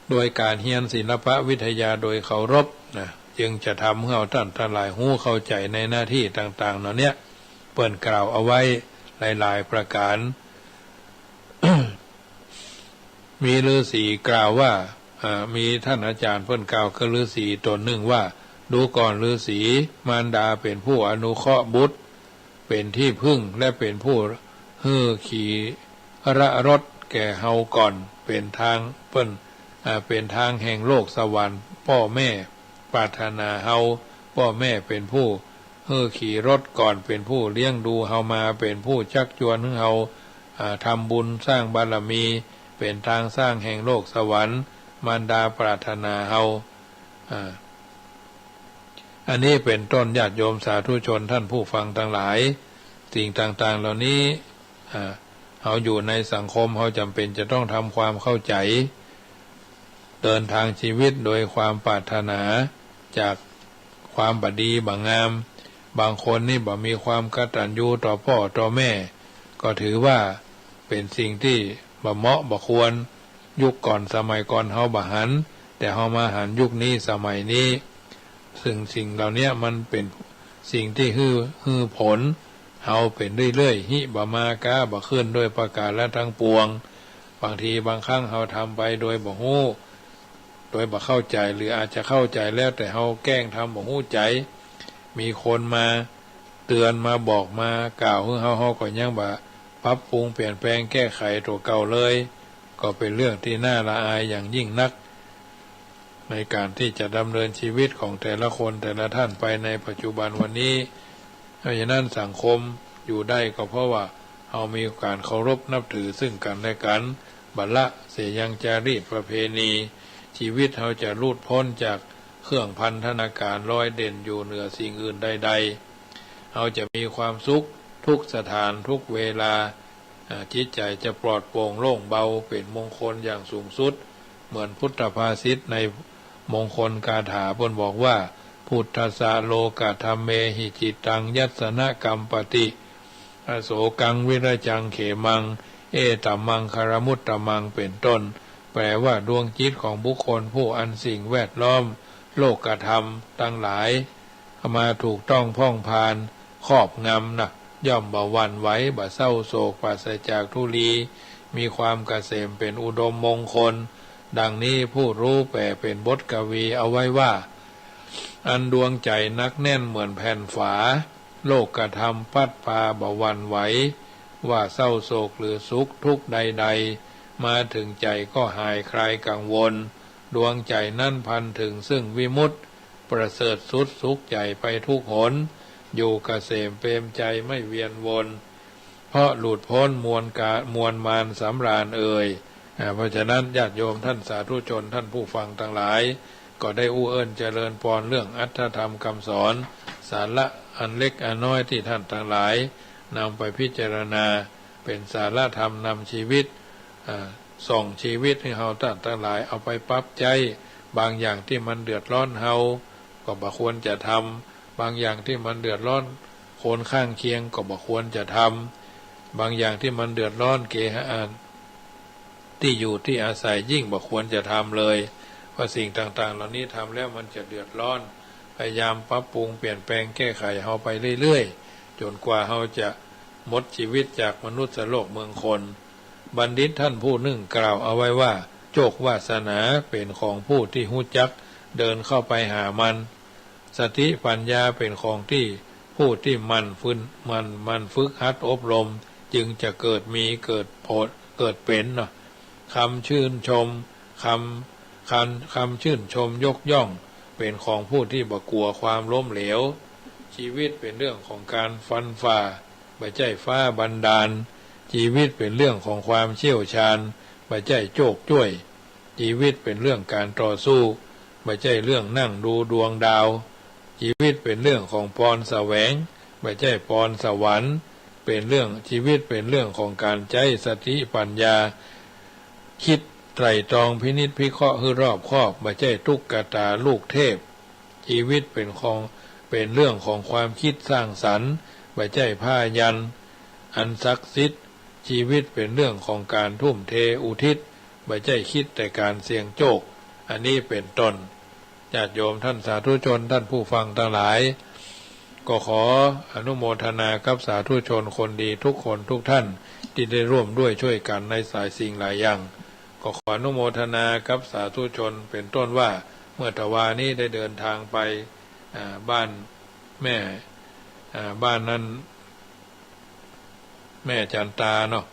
โดยก๋านเฮียนศิลปวิทยาโดยเคารพนะ จึงจะทำหื้อเฮาต้านตังหลายฮู้เข้าใจ๋ในหน้าตี้ต่างๆ เหล่าเนี้ย เปิ้นกล่าวเอาไว้หลายๆ ประก๋าน มีฤๅษีกล่าวว่า อ่า มีต้านอาจ๋ารย์เปิ้นกล่าวกับฤๅษีต๋นนึ่งว่า ดูก่อนฤๅษี มารดาเป๋นผู้อนุเคราะห์บุตร เป๋นตี้พึ่ง และเป๋นผู้หื้อขีรรสแก่เฮาก่อน เป๋นตางเปิ้น อ่า เป๋นตางแห่งโลกสวรรค์ ป้อแม่ปรารถนาเฮา ป้อแม่เป๋นผู้หื้อขีรสก่อน เป๋นผู้เลี้ยงดูเฮามา เป๋นผู้ชักจวนหื้อเฮา อ่า ทำบุญสร้างบารมี เป๋นตางสร้างแห่งโลกสวรรค์ มารดาปรารถนาเฮา อ่า อันนี้เป็นต้น ญาติโยมสาธุชนท่านผู้ฟังตังหลาย สิ่งต่างๆ เหล่านี้ อ่า เฮาอยู่ในสังคม เฮาจ๋ำเป๋นจะต้องทำความเข้าใจ๋ เดินตางชีวิตโดยความปรารถนาจากความบ่ดีบ่งาม บางคนนี่บ่มีความกตัญญูต่อป้อต่อแม่ ก็ถือว่าเป๋นสิ่งตี้บ่เหมาะบ่ควร ยุคก่อนสมัยก่อนเฮาบ่หัน แต่เฮามาหันยุคนี้สมัยนี้ ซึ่งสิ่งเหล่าเนี้ยมันเป๋นสิ่งตี้หื้อ หื้อผลเฮาเป๋นเรื่อยๆ ฮิบ่มาก๊าบ่ขึ้นด้วยประก๋านละตังปวง บางทีบางครั้งเฮาทำไปโดยบ่ฮู้ โดยบ่เข้าใจ๋ หรืออาจจะเข้าใจ๋แล้วแต่เฮาแกล้งทำบ่ฮู้ใจ๋ มีคนมาเตือนมาบอกมากล่าวหื้อเฮา เฮาก็ยังบ่ปรับปรุงเปลี่ยนแปลงแก้ไขตั๋วเก่าเลย ก็เป๋นเรื่องตี้น่าละอายอย่างยิ่งนัก ในก๋านตี้จะดำเนินชีวิตของแต่ละคนแต่ละท่านไปในปัจจุบันวันนี้ เพราะฉะนั้นสังคมอยู่ได้ก็เพราะว่าเฮามีก๋านเคารพนับถือซึ่งกั๋นและกั๋น บ่ละเสียยังจารีตประเพณี ชีวิตเฮาจะหลุดป๊นจากเครื่องพันธนาก๋าร ลอยเด่นอยู่เหนือสิ่งอื่นใดๆ เฮาจะมีความสุขทุกสถานทุกเวลา อ่า จิตใจ๋จะปลอดโปร่งโล่งเบา เป๋นมงคลอย่างสูงสุด เหมือนพุทธภาษิตในมงคลคาถาเปิ้นบอกว่า Phuṭṭhassa lokadhammehi cittaṃ yassa na kampati, asokaṃ virajaṃ khemaṃ, etamaṅgalamuttamaṃ เป๋นต้น แปลว่าดวงจิตของบุคคลผู้อันสิ่งแวดล้อม โลกธรรมตังหลาย มาถูกต้องผ่องผ่าน ครอบงำนะ ย่อมบ่หวั่นไหว บ่เศร้าโศก ปราศจากทุลี มีความเกษม เป๋นอุดมมงคล ดังนี้ผู้รู้แปลเป๋นบทกวีเอาไว้ว่า อันดวงใจ๋หนักแน่นเหมือนแผ่นฝา โลกธรรมพัดพาบ่หวั่นไหว ว่าเศร้าโศกหรือสุขทุกข์ใด มาถึงใจ๋ก็หายคลายกังวล ดวงใจ๋นั้นพลันถึงซึ่งวิมุตติ ประเสริฐสุดสุขใหญ่ไปทุกหน อยู่เกษมเปรมใจไม่เวียนวน เพราะหลุดป๊นมวลกา มวลมารสำราญเอ่ย อ่า เพราะฉะนั้นญาติโยมท่านสาธุชนท่านผู้ฟังตังหลาย ก็ได้อู้เอิ้นเจริญปอนเรื่องอรรถธรรมกำสอน สาระอันเล็กอันน้อยตี้ท่านตังหลายนำไปพิจารณา เป๋นสาระธรรมนำชีวิต อ่า ส่องชีวิตหื้อเฮาต้านตังหลายเอาไปปรับใจ๊ บางอย่างตี้มันเดือดร้อนเฮา ก็บ่ควรจะทำ บางอย่างตี้มันเดือดร้อนคนข้างเคียงก็บ่ควรจะทำ บางอย่างตี้มันเดือดร้อนเกหะ ตี้อยู่ตี้อาศัยยิ่งบ่ควรจะทำเลย เพราะสิ่งต่างๆ เหล่านี้ทำแล้วมันจะเดือดร้อน พยายามปรับปรุงเปลี่ยนแปลงแก้ไขเฮาไปเรื่อยๆ จ๋นกว่าเฮาจะหมดชีวิตจากมนุษย์โลกเมืองคน บัณฑิตท่านผู้นึ่งกล่าวเอาไว้ว่า โชควาสนาเป๋นของผู้ตี้ฮู้จักเดินเข้าไปหามัน สติปัญญาเป๋นของตี้ผู้ตี้หมั่นฝึก หมั่น หมั่นฝึกหัดอบรม จึงจะเกิดมี เกิดผล เกิดเป๋นเนาะ คำชื่นชม คำ คำ คำชื่นชมยกย่อง เป๋นของผู้ตี้บ่กั๋วความล้มเหลว ชีวิตเป๋นเรื่องของก๋านฟันฝ่า บ่ใจ้ฟ้าบันดาล ชีวิตเป๋นเรื่องของความเชี่ยวชาญ บ่ใจ้โชคจ้วย ชีวิตเป๋นเรื่องก๋านต่อสู้ บ่ใจ้เรื่องนั่งดูดวงดาว ชีวิตเป๋นเรื่องของปอนแสวง บ่ใจ้ปอนสวรรค์ เป๋นเรื่อง ชีวิตเป๋นเรื่องของก๋านใจ๊สติปัญญา กึ๊ดไตร่ตรองพินิจพิเคราะห์หื้อรอบคอบ บ่ใจ้ตุ๊กตาลูกเทพ ชีวิตเป๋นของ เป๋นเรื่องของความกึ๊ดสร้างสรรค์ บ่ใจ้ผ้ายันอันศักดิ์สิทธิ์ ชีวิตเป๋นเรื่องของก๋านทุ่มเทอุทิศ บ่ใจ้กึ๊ดแต่ก๋านเสี่ยงโชค อันนี้เป๋นต้น ญาติโยมท่านสาธุชนท่านผู้ฟังตังหลาย ก็ขออนุโมทนากับสาธุชนคนดีทุกคนทุกท่าน ตี้ได้ร่วมด้วยช่วยกั๋นในสายสิ่งหลายอย่าง ก็ขออนุโมทนากับสาธุชน เป๋นต้นว่า เมื่อตะวานี้ได้เดินทางไป อ่า บ้านแม่ อ่า บ้านนั้น แม่จันตาเนาะ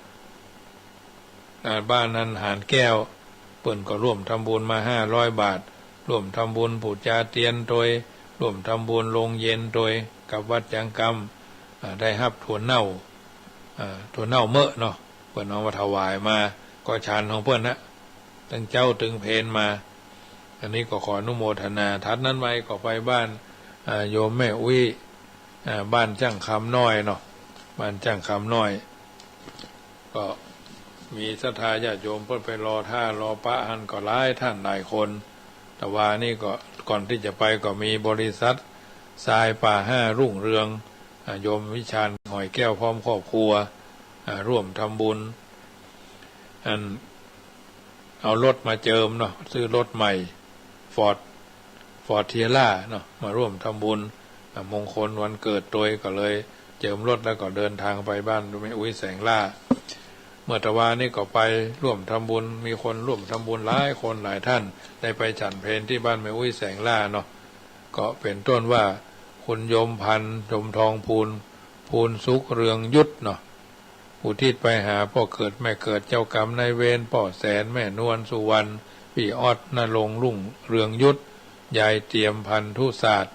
อ่า บ้านนั้นหานแก้ว เปิ้นก็ร่วมทำบุญมาห้าร้อยบาท ร่วมทำบุญปู๋จาเตียนตวย ร่วมทำบุญโฮงเย็นตวย กับวัดจังกำ อ่า ได้ฮับถั่วเน่า อ่า ถั่วเน่าเมอะเนาะ เปิ้นเอามาถวายมา ก็ฉันของเปิ้นนะ ตึงเจ๊าตึงเพลมา อันนี้ก็ขออนุโมทนา ถัดนั้นไปก็ไปบ้าน อ่า โยมแม่อุ๊ย อ่า บ้านจ้างคำน้อยเนาะ บ้านจ้างคำน้อย ก็มีศรัทธาญาติโยมเปิ้นไปรอต้ารอปะหั้นก็หลายท่านหลายคน ตะวานี้ก็ก่อนตี้จะไปก็มีบริษัททรายป่าห้ารุ่งเรือง อ่า โยมวิชาญหอยแก้วพร้อมครอบครัว อ่า ร่วมทำบุญ อัน เอารถมาเจิมเนาะ ซื้อรถใหม่ ฟอร์ด ฟอร์ดเทียร่าเนาะ มาร่วมทำบุญ อ่ะ มงคลวันเกิดตวย ก็เลยเจิมรถแล้วก็เดินทางไปบ้านแม่อุ๊ยแสงล่า เมื่อตะวานี้ก็ไปร่วมทำบุญ มีคนร่วมทำบุญหลายคนหลายท่าน ได้ไปฉันเพลตี้บ้านแม่อุ๊ยแสงล่าเนาะ ก็เป๋นต้นว่า คุณโยมพันธุ์ โยมทองพูน พูนสุขเรืองยุทธเนาะ อุทิศไปหาป้อเกิดแม่เกิด เจ้ากรรมนายเวร ป้อแสน แม่นวลสุวรรณ ปี้ออด ณรงค์รุ่งเรืองยุทธ ยายเตียม พันธุศาสตร์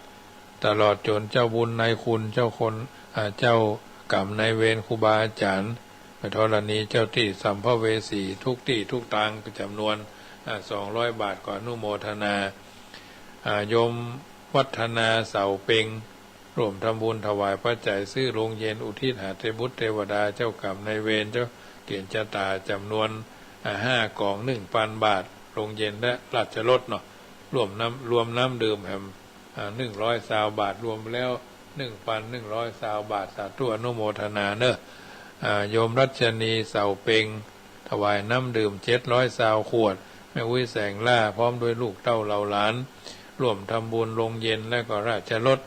ตลอดจ๋นเจ้าบุญนายคุณ เจ้าคน อ่า เจ้ากรรมนายเวร ครูบาอาจ๋ารย์ แม่ธรณี เจ้าตี้สัมภเวสีทุกตี้ทุกตางจ๋ำนวน อ่า สองร้อยบาท ก็อนุโมทนา อ่า โยมวัฒนา เสาเปง ร่วมทำบุญถวายปัจจัยซื้อโฮงเย็นอุทิศหาเตบุตรเตวดา เจ้ากรรมนายเวร เจ้าเก๋ณฑ์จะต๋า จ๋ำนวน อ่า ห้ากล่อง หนึ่งปันบาท โฮงเย็นและราชรสเนาะ ร่วมน้ำ รวมน้ำดื่มแหม อ่า หนึ่งร้อยซาวบาท รวมแล้ว หนึ่งปันหนึ่งร้อยซาวบาท สาธุอนุโมทนาเนาะ อ่า โยมรัชนี เสาเปง ถวายน้ำดื่ม เจ็ดร้อยซาวขวด แม่อุ๊ยแสงล่า พร้อมด้วยลูกเต้าเหล่าหลาน ร่วมทำบุญโฮงเย็นและก็ราชรส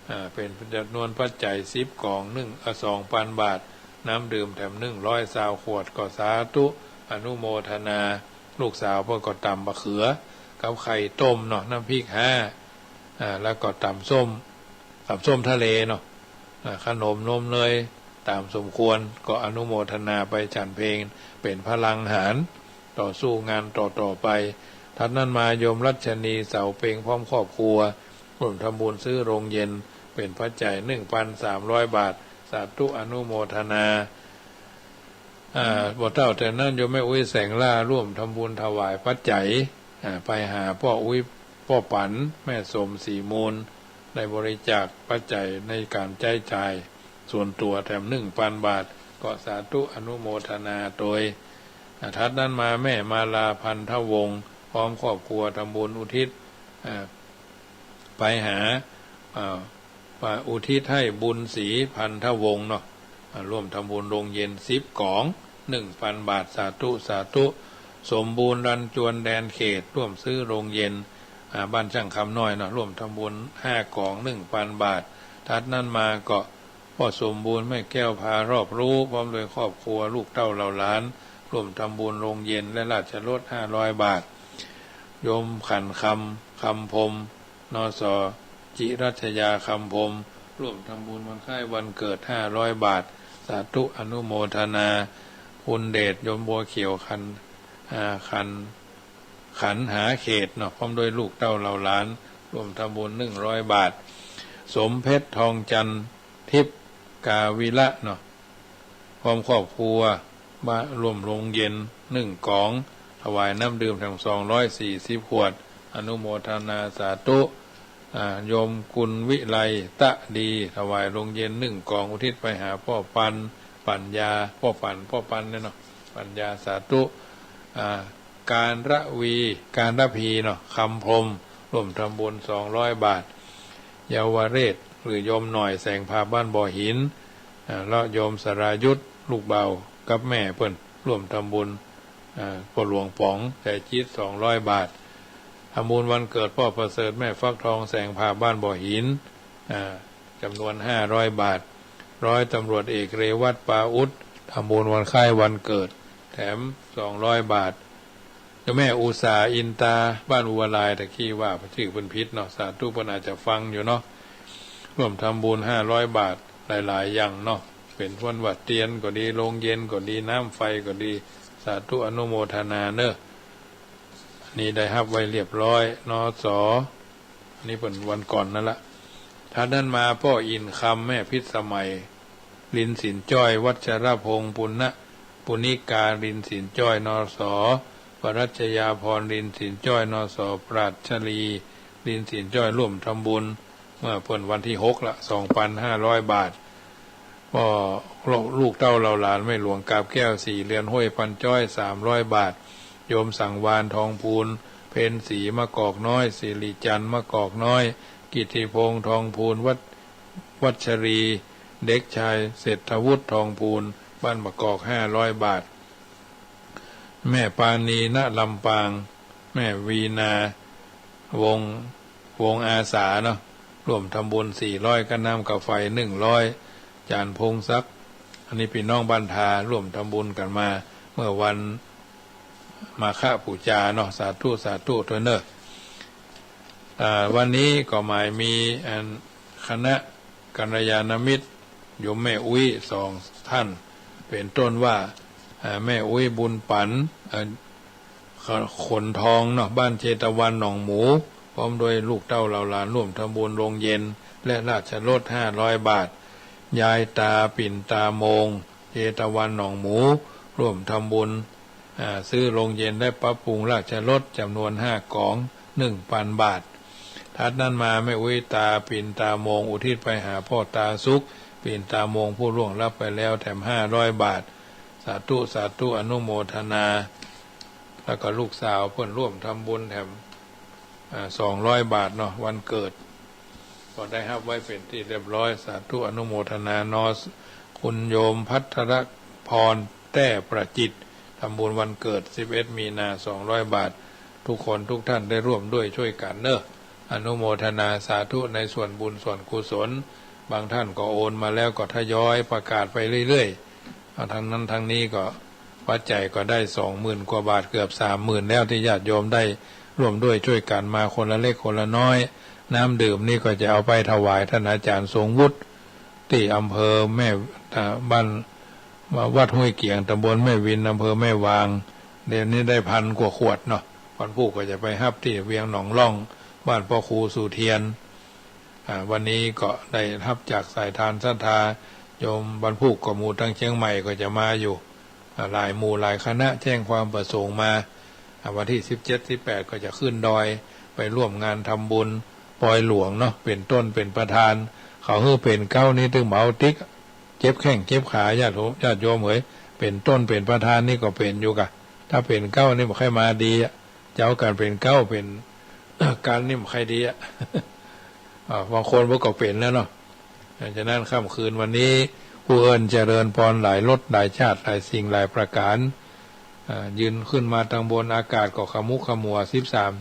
อ่า เป๋นจ๋ำนวนปัจจัย สิบกล่อง หนึ่ง อ่า สองปันบาท น้ำดื่มแถม หนึ่งร้อยซาวขวด ก็สาธุอนุโมทนา ลูกสาวเปิ้นก็ต๋ำบ่าเขือ กับไข่ต้มเนาะ น้ำพริกห้า อ่า แล้วก็ต๋ำส้ม ต๋ำส้มทะเลเนาะ อ่า ขนมนมเนยต๋ามสมควร ก็อนุโมทนาไปฉันเพลเป๋นพลังอาหาร ต่อสู้งานต่อๆ ไป ถัดนั้นมาโยมรัชนี เสาเพ็ง พร้อมครอบครัว ร่วมทำบุญซื้อโรงเย็นเป๋นปัจจัย หนึ่งปันสามร้อยบาท สาธุอนุโมทนา อ่า บ่เต้าแต่นั้นโยมแม่อุ๊ย แสงล่า ร่วมทำบุญถวายปัจจัย อ่า ไปหาป้ออุ๊ย ป้อปัน แม่สม ศรีมูล ได้บริจาคปัจจัยในก๋านใจ๊จ่ายส่วนตั๋วแถม หนึ่งปันบาท ก็สาธุอนุโมทนาโตย อ่า ถัดนั้นมาแม่มาลา พันธวงศ์ พร้อมครอบครัวทำบุญอุทิศ อ่า ไปหา อ่า ว่าอุทิศให้บุญศรี พันธวงศ์เนาะ อ่า ร่วมทำบุญโรงเย็นสิบก๋อง หนึ่งปันบาท สาธุ สาธุ สมบูรณ์ รัญจวน แดนเขต ร่วมซื้อโรงเย็น อ่า บ้านจ้างคำน้อยเนาะ ร่วมทำบุญห้าก๋อง หนึ่งปันบาท ถัดนั้นมาก็ป้อสมบูรณ์ แม่แก้ว พารอบรู้ พร้อมโดยครอบครัว ลูกเต้าเหล่าหลาน ร่วมทำบุญโรงเย็นและราชรถ ห้าร้อยบาท โยมขันคำ คำพรหม นส จิรัชยา คำพรหม ร่วมทำบุญวันคล้ายวันเกิด ห้าร้อยบาท สาธุอนุโมทนา คุณเดช โยมบัวเขียว ขัน อ่า ขัน ขันหาเขตเนาะ พร้อมด้วยลูกเต้าเหล่าหลาน ร่วมทำบุญ หนึ่งร้อยบาท สมเพชร ทองจันทร์ ทิพย์กาวิละเนาะ พร้อมครอบครัว มาร่วมโรงเย็น หนึ่งก๋อง ถวายน้ำดื่มแถม สองร้อยสี่สิบขวด อนุโมทนาสาธุ อ่า โยมกุลวิไล ตะดี ถวายโรงเย็น หนึ่งก๋อง อุทิศไปหาป้อปัน ปัญญา ป้อปัน ป้อปันเนี่ยเนาะ ปัญญา สาธุ อ่า การระวี การระพีเนาะ คำพรหม ร่วมทำบุญ สองร้อยบาท เยาวเรศ หรือโยมหน่อย แสงผาบ บ้านบ่อหิน อ่า แล้วโยมสรายุทธ ลูกบ่าวกับแม่เปิ้น ร่วมทำบุญ อ่า ป้อหลวงป๋อง ใจจิต สองร้อยบาท ทำบุญวันเกิดป้อประเสริฐ แม่ฟักทอง แสงผาบ บ้านบ่อหิน อ่า จ๋ำนวน ห้าร้อยบาท ร้อยตำรวจเอก เรวัต ปาอุด ทำบุญวันคล้ายวันเกิด แถม สองร้อยบาท เจ้าแม่อุษา อินตา บ้านวัวลาย ตะกี้ว่าจื้อเปิ้นผิดเนาะ สาธุ เปิ้นอาจจะฟังอยู่เนาะ ร่วมทำบุญ ห้าร้อยบาท หลายๆ อย่างเนาะ เป๋นต้นว่าเตียนก็ดี โรงเย็นก็ดี น้ำไฟก็ดี สาธุอนุโมทนาเนาะ อันนี้ได้ฮับไว้เรียบร้อย นส อันนี้เปิ้นวันก่อนนั่นละ ถัดนั้นมาป้ออินคำ แม่พิษสมัย ลินสินจ้อย วัชรพงษ์ ปุณณะ ปุณิกา ลินสินจ้อย นส ปรัชญาพร ลินสินจ้อย นส ปราชลี ลินสินจ้อย ร่วมทำบุญ เมื่อเปิ้นวันตี้หกละ สองปันห้าร้อยบาท ป้อลูกเต้าเหล่าหลาน แม่หลวงกาบแก้ว สี่เรือน ห้วยปันจ้อย สามร้อยบาท โยมสังวาล ทองภูล เพ็ญศรี มะกอกน้อย สิริจันทร์ มะกอกน้อย กิตติพงษ์ ทองภูล วัช- วัชรี เด็กชายเศรษฐวุฒิ ทองภูล บ้านมะกอก ห้าร้อยบาท แม่ปานี ณ ลำปาง แม่วีนา วง วงอาสาเนาะ ร่วมทำบุญ สี่ร้อย กับน้ำกับไฟ หนึ่งร้อย จารย์พงศักดิ์ อันนี้ปี้น้องบ้านทา ร่วมทำบุญกั๋นมา เมื่อวันมาฆปู๋จาเนาะ สาธุ สาธุ โตยเนาะ อ่า วันนี้ก็หมายมีอันคณะกัลยาณมิตร โยมแม่อุ๊ย สองท่าน เป๋นต้นว่า อ่า แม่อุ๊ย บุญปั๋น อ่า ข- ขนทองเนาะ บ้านเชตวัน หนองหมู พร้อมด้วยลูกเต้าเหล่าหลาน ร่วมทำบุญโรงเย็น และราชรถ ห้าร้อยบาท ยายตา ปิ่นตามง เชตวัน หนองหมู ร่วมทำบุญ อ่า ซื้อโรงเย็นและปรับปรุงราชรถจ๋ำนวนห้าก๋อง หนึ่งปันบาท ถัดนั้นมาแม่อุ๊ย ตา ปิ่นตามง อุทิศไปหาป้อตาสุข ปิ่นตามง ผู้ล่วงลับไปแล้ว แถม ห้าร้อยบาท สาธุ สาธุ อนุโมทนา แล้วก็ลูกสาวเปิ้นร่วมทำบุญแถม อ่า สองร้อยบาทเนาะ วันเกิด ก็ได้ฮับไว้เป๋นตี้เรียบร้อย สาธุอนุโมทนาเนาะ คุณโยมภัทรพร แต้ประจิต ทำบุญวันเกิด สิบเอ็ดมีนา สองร้อยบาท ทุกคนทุกท่านได้ร่วมด้วยช่วยกั๋นเนาะ อนุโมทนาสาธุในส่วนบุญส่วนกุศล บางท่านก็โอนมาแล้วก็ทยอยประกาศไปเรื่อยๆ เอาทั้งนั้นทั้งนี้ก็ ปัจจัยก็ได้สองหมื่นกว่าบาท เกือบสามหมื่นแล้ว ตี้ญาติโยมได้ร่วมด้วยช่วยกั๋นมาคนละเล็กคนละน้อย น้ำดื่มนี่ก็จะเอาไปถวายต้านอาจ๋ารย์ทรงวุฒิ ตี้อำเภอแม่ อ่า บ้าน วัดห้วยเกียง ตำบลแม่วิน อำเภอแม่วาง เดี๋ยวนี้ได้พันกว่าขวดเนาะ วันพูกก็จะไปฮับตี้เวียงหนองล่อง บ้านป้อครูสุเทียน อ่า วันนี้ก็ได้ฮับจากสายทานศรัทธาโยม วันพูกก็หมู่ตังเจียงใหม่ก็จะมาอยู่ อ่า หลายหมู่หลายคณะแจ้งความประสงค์มา อ่า วันตี้สิบเจ็ด สิบแปด ก็จะขึ้นดอยไปร่วมงานทำบุญปอยหลวงเนาะ เป๋นต้นเป๋นประธาน เขาหื้อเป๋นเก๊านี่ตึงบ่เอาติ๊ก เจ็บแข้งเจ็บขา ญาติโยม ญาติโยมเหย เป๋นต้นเป๋นประธานนี่ก็เป๋นอยู่กะ ถ้าเป๋นเก๊านี่บ่ใค่มาดีอะ เจ้ากั๋นเป๋นเก๊าเป๋น กั๋นนี่บ่ใค่ดีอะ อ่า บางคนมันก็เป๋นแล้วเนาะ ฉะนั้นค่ำคืนวันนี้ ผู้เอิ้นเจริญปอนหลายรสหลายชาติหลายสิ่งหลายประก๋าน อ่า ยืนขึ้นมาตังบนอากาศก็ขมุกขมัว สิบสาม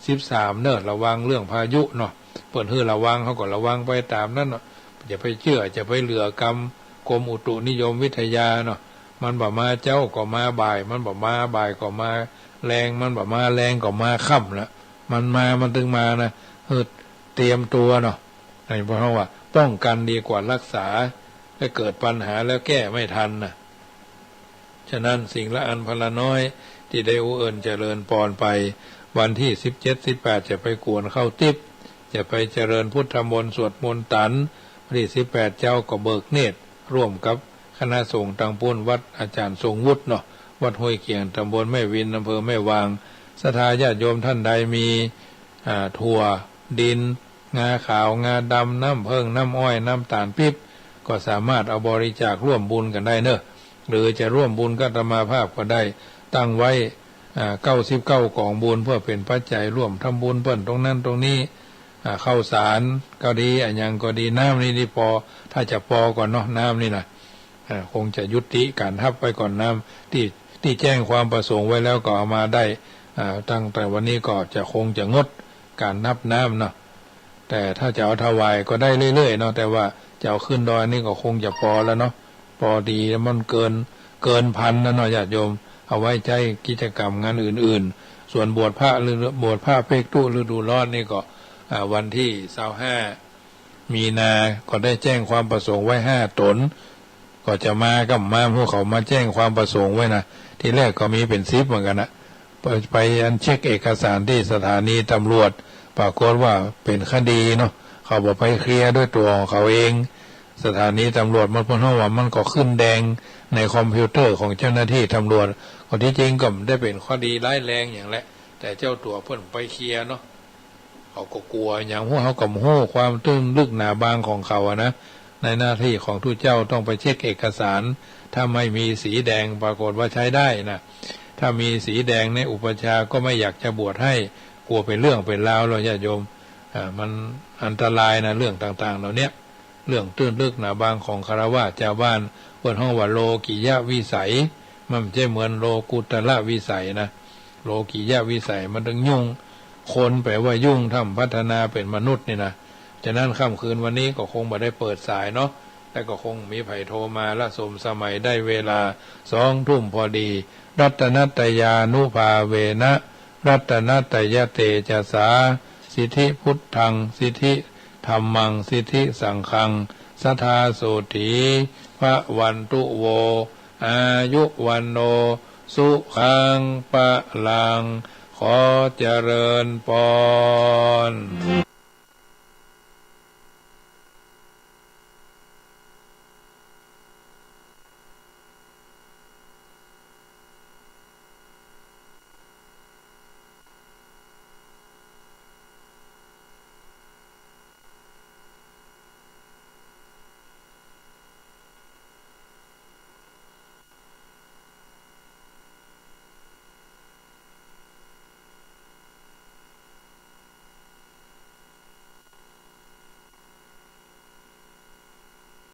สิบสาม เน่อ ระวังเรื่องพายุเนาะ เปิ้นหื้อระวัง เฮาก็ระวังไปต๋ามนั้นเนาะ จะไปเจื้อ จะไปเหลือกำกรมอุตุนิยมวิทยาเนาะ มันบ่มาเจ๊าก็มาบ่าย มันบ่มาบ่ายก็มาแลง มันบ่มาแลงก็มาค่ำละ มันมา มันตึงมานะ เออ เตรียมตั๋วเนาะ อันนี้เพราะว่าป้องกันดีกว่ารักษา ถ้าเกิดปัญหาแล้วแก้ไม่ทันนะ ฉะนั้นสิ่งละอันพันละน้อยตี้ได้อู้เอิ้นเจริญปอนไป วันตี้สิบเจ็ด สิบแปด จะไปกวนเข้าติ๊บ จะไปเจริญพุทธมนต์สวดมนต์ตัน วันตี้สิบแปด เจ๊าก็เบิกเนตรร่วมกับคณะสงฆ์ตังปู้น วัดอาจารย์ทรงวุฒิเนาะ วัดห้วยเขียง ตำบลแม่วิน อำเภอแม่วาง ศรัทธาญาติโยมท่านใดมี อ่า ถั่วดิน งาขาว งาดำ น้ำเผิ้ง น้ำอ้อย น้ำต๋าลปิ๊บ ก็สามารถเอาบริจาคร่วมบุญกั๋นได้เน่อ หรือจะร่วมบุญกับอาตมาภาพก็ได้ ตั้งไว้ อ่า เก้าสิบเก้ากองบุญ เพื่อเป๋นปัจจัยร่วมทำบุญเปิ้นตรงนั้นตรงนี้ อ่า ข้าวสารก็ดี อะหยังก็ดี น้ำนี่ นี่ปอ ถ้าจะปอก่อนเนาะ น้ำนี่นะ อ่า คงจะยุติก๋านฮับไว้ก่อน น้ำตี้ ตี้แจ้งความประสงค์ไว้แล้วก็เอามาได้ อ่า ตั้งแต่วันนี้ก็จะ คงจะงดก๋านฮับน้ำเนาะ แต่ถ้าจะเอาถวายก็ได้เรื่อยๆเนาะ แต่ว่าจะเอาขึ้นดอยนี่ก็คงจะปอแล้วเนาะ ปอดีแล้ว มันเกิน เกินพันแล้วเนาะญาติโยม เอาไว้ใจ๊กิจกรรมงานอื่นๆ ส่วนบวชพระหรือบวชพระเภกตุ๊ฤดูร้อนนี่ก็ อ่า วันตี้ซาวห้า มีนา ก็ได้แจ้งความประสงค์ไว้ห้าต๋น ก็จะมากับมา พวกเขามาแจ้งความประสงค์ไว้นะ ทีแรกก็มีเป๋นสิบเหมือนกั๋นนะ ไป ไปอันเช็คเอกสารตี้สถานีตำรวจ ปรากฏว่าเป๋นคดีเนาะ เขาบ่ไปเคลียร์ด้วยตั๋วของเขาเอง สถานีตำรวจมัน เปิ้นฮ้องว่ามันก็ขึ้นแดงในคอมพิวเตอร์ของเจ้าหน้าตี้ตำรวจ ก็ตี้จริงก็บ่ได้เป๋นคดีร้ายแรงหยังแหละ แต่เจ้าตั๋วเปิ้นไปเคลียร์เนาะ เขาก็กั๋วหยัง พวกเฮาก็บ่ฮู้ความตื้นลึกหนาบางของเขาอะนะ ในหน้าตี้ของตุ๊เจ้าต้องไปเช็คเอกสาร ถ้าไม่มีสีแดงปรากฏว่าใช้ได้นะ ถ้ามีสีแดงในอุปัชฌาย์ก็ไม่อยากจะบวชให้ กั๋วเป๋นเรื่องเป๋นราวแล้วญาติโยม อ่า มันอันตรายนะ เรื่องต่างๆเหล่าเนี้ย เรื่องตื้นลึกหนาบางของฆราวาสชาวบ้าน เปิ้นฮ้องว่าโลกิยวิสัย มันบ่ใจ้เหมือนโลกุตตรวิสัยนะ โลกิยวิสัยมันตึงยุ่ง คนแปลว่ายุ่ง ถ้าบ่พัฒนาเป๋นมนุษย์นี่นะ ฉะนั้นค่ำคืนวันนี้ก็คงบ่ได้เปิดสายเนาะ แต่ก็คงมีใผโทรมาละ สมสมัยได้เวลาสองทุ่มพอดี รัตนัตตยานุภาเวนะ รัตนัตตยเตจสา สิทธิพุทธัง สิทธิธัมมัง สิทธิสังฆัง สัทธาโสตถี ภะวันตุโว อายุวัณโณ สุขัง พะลัง ขอเจริญปอน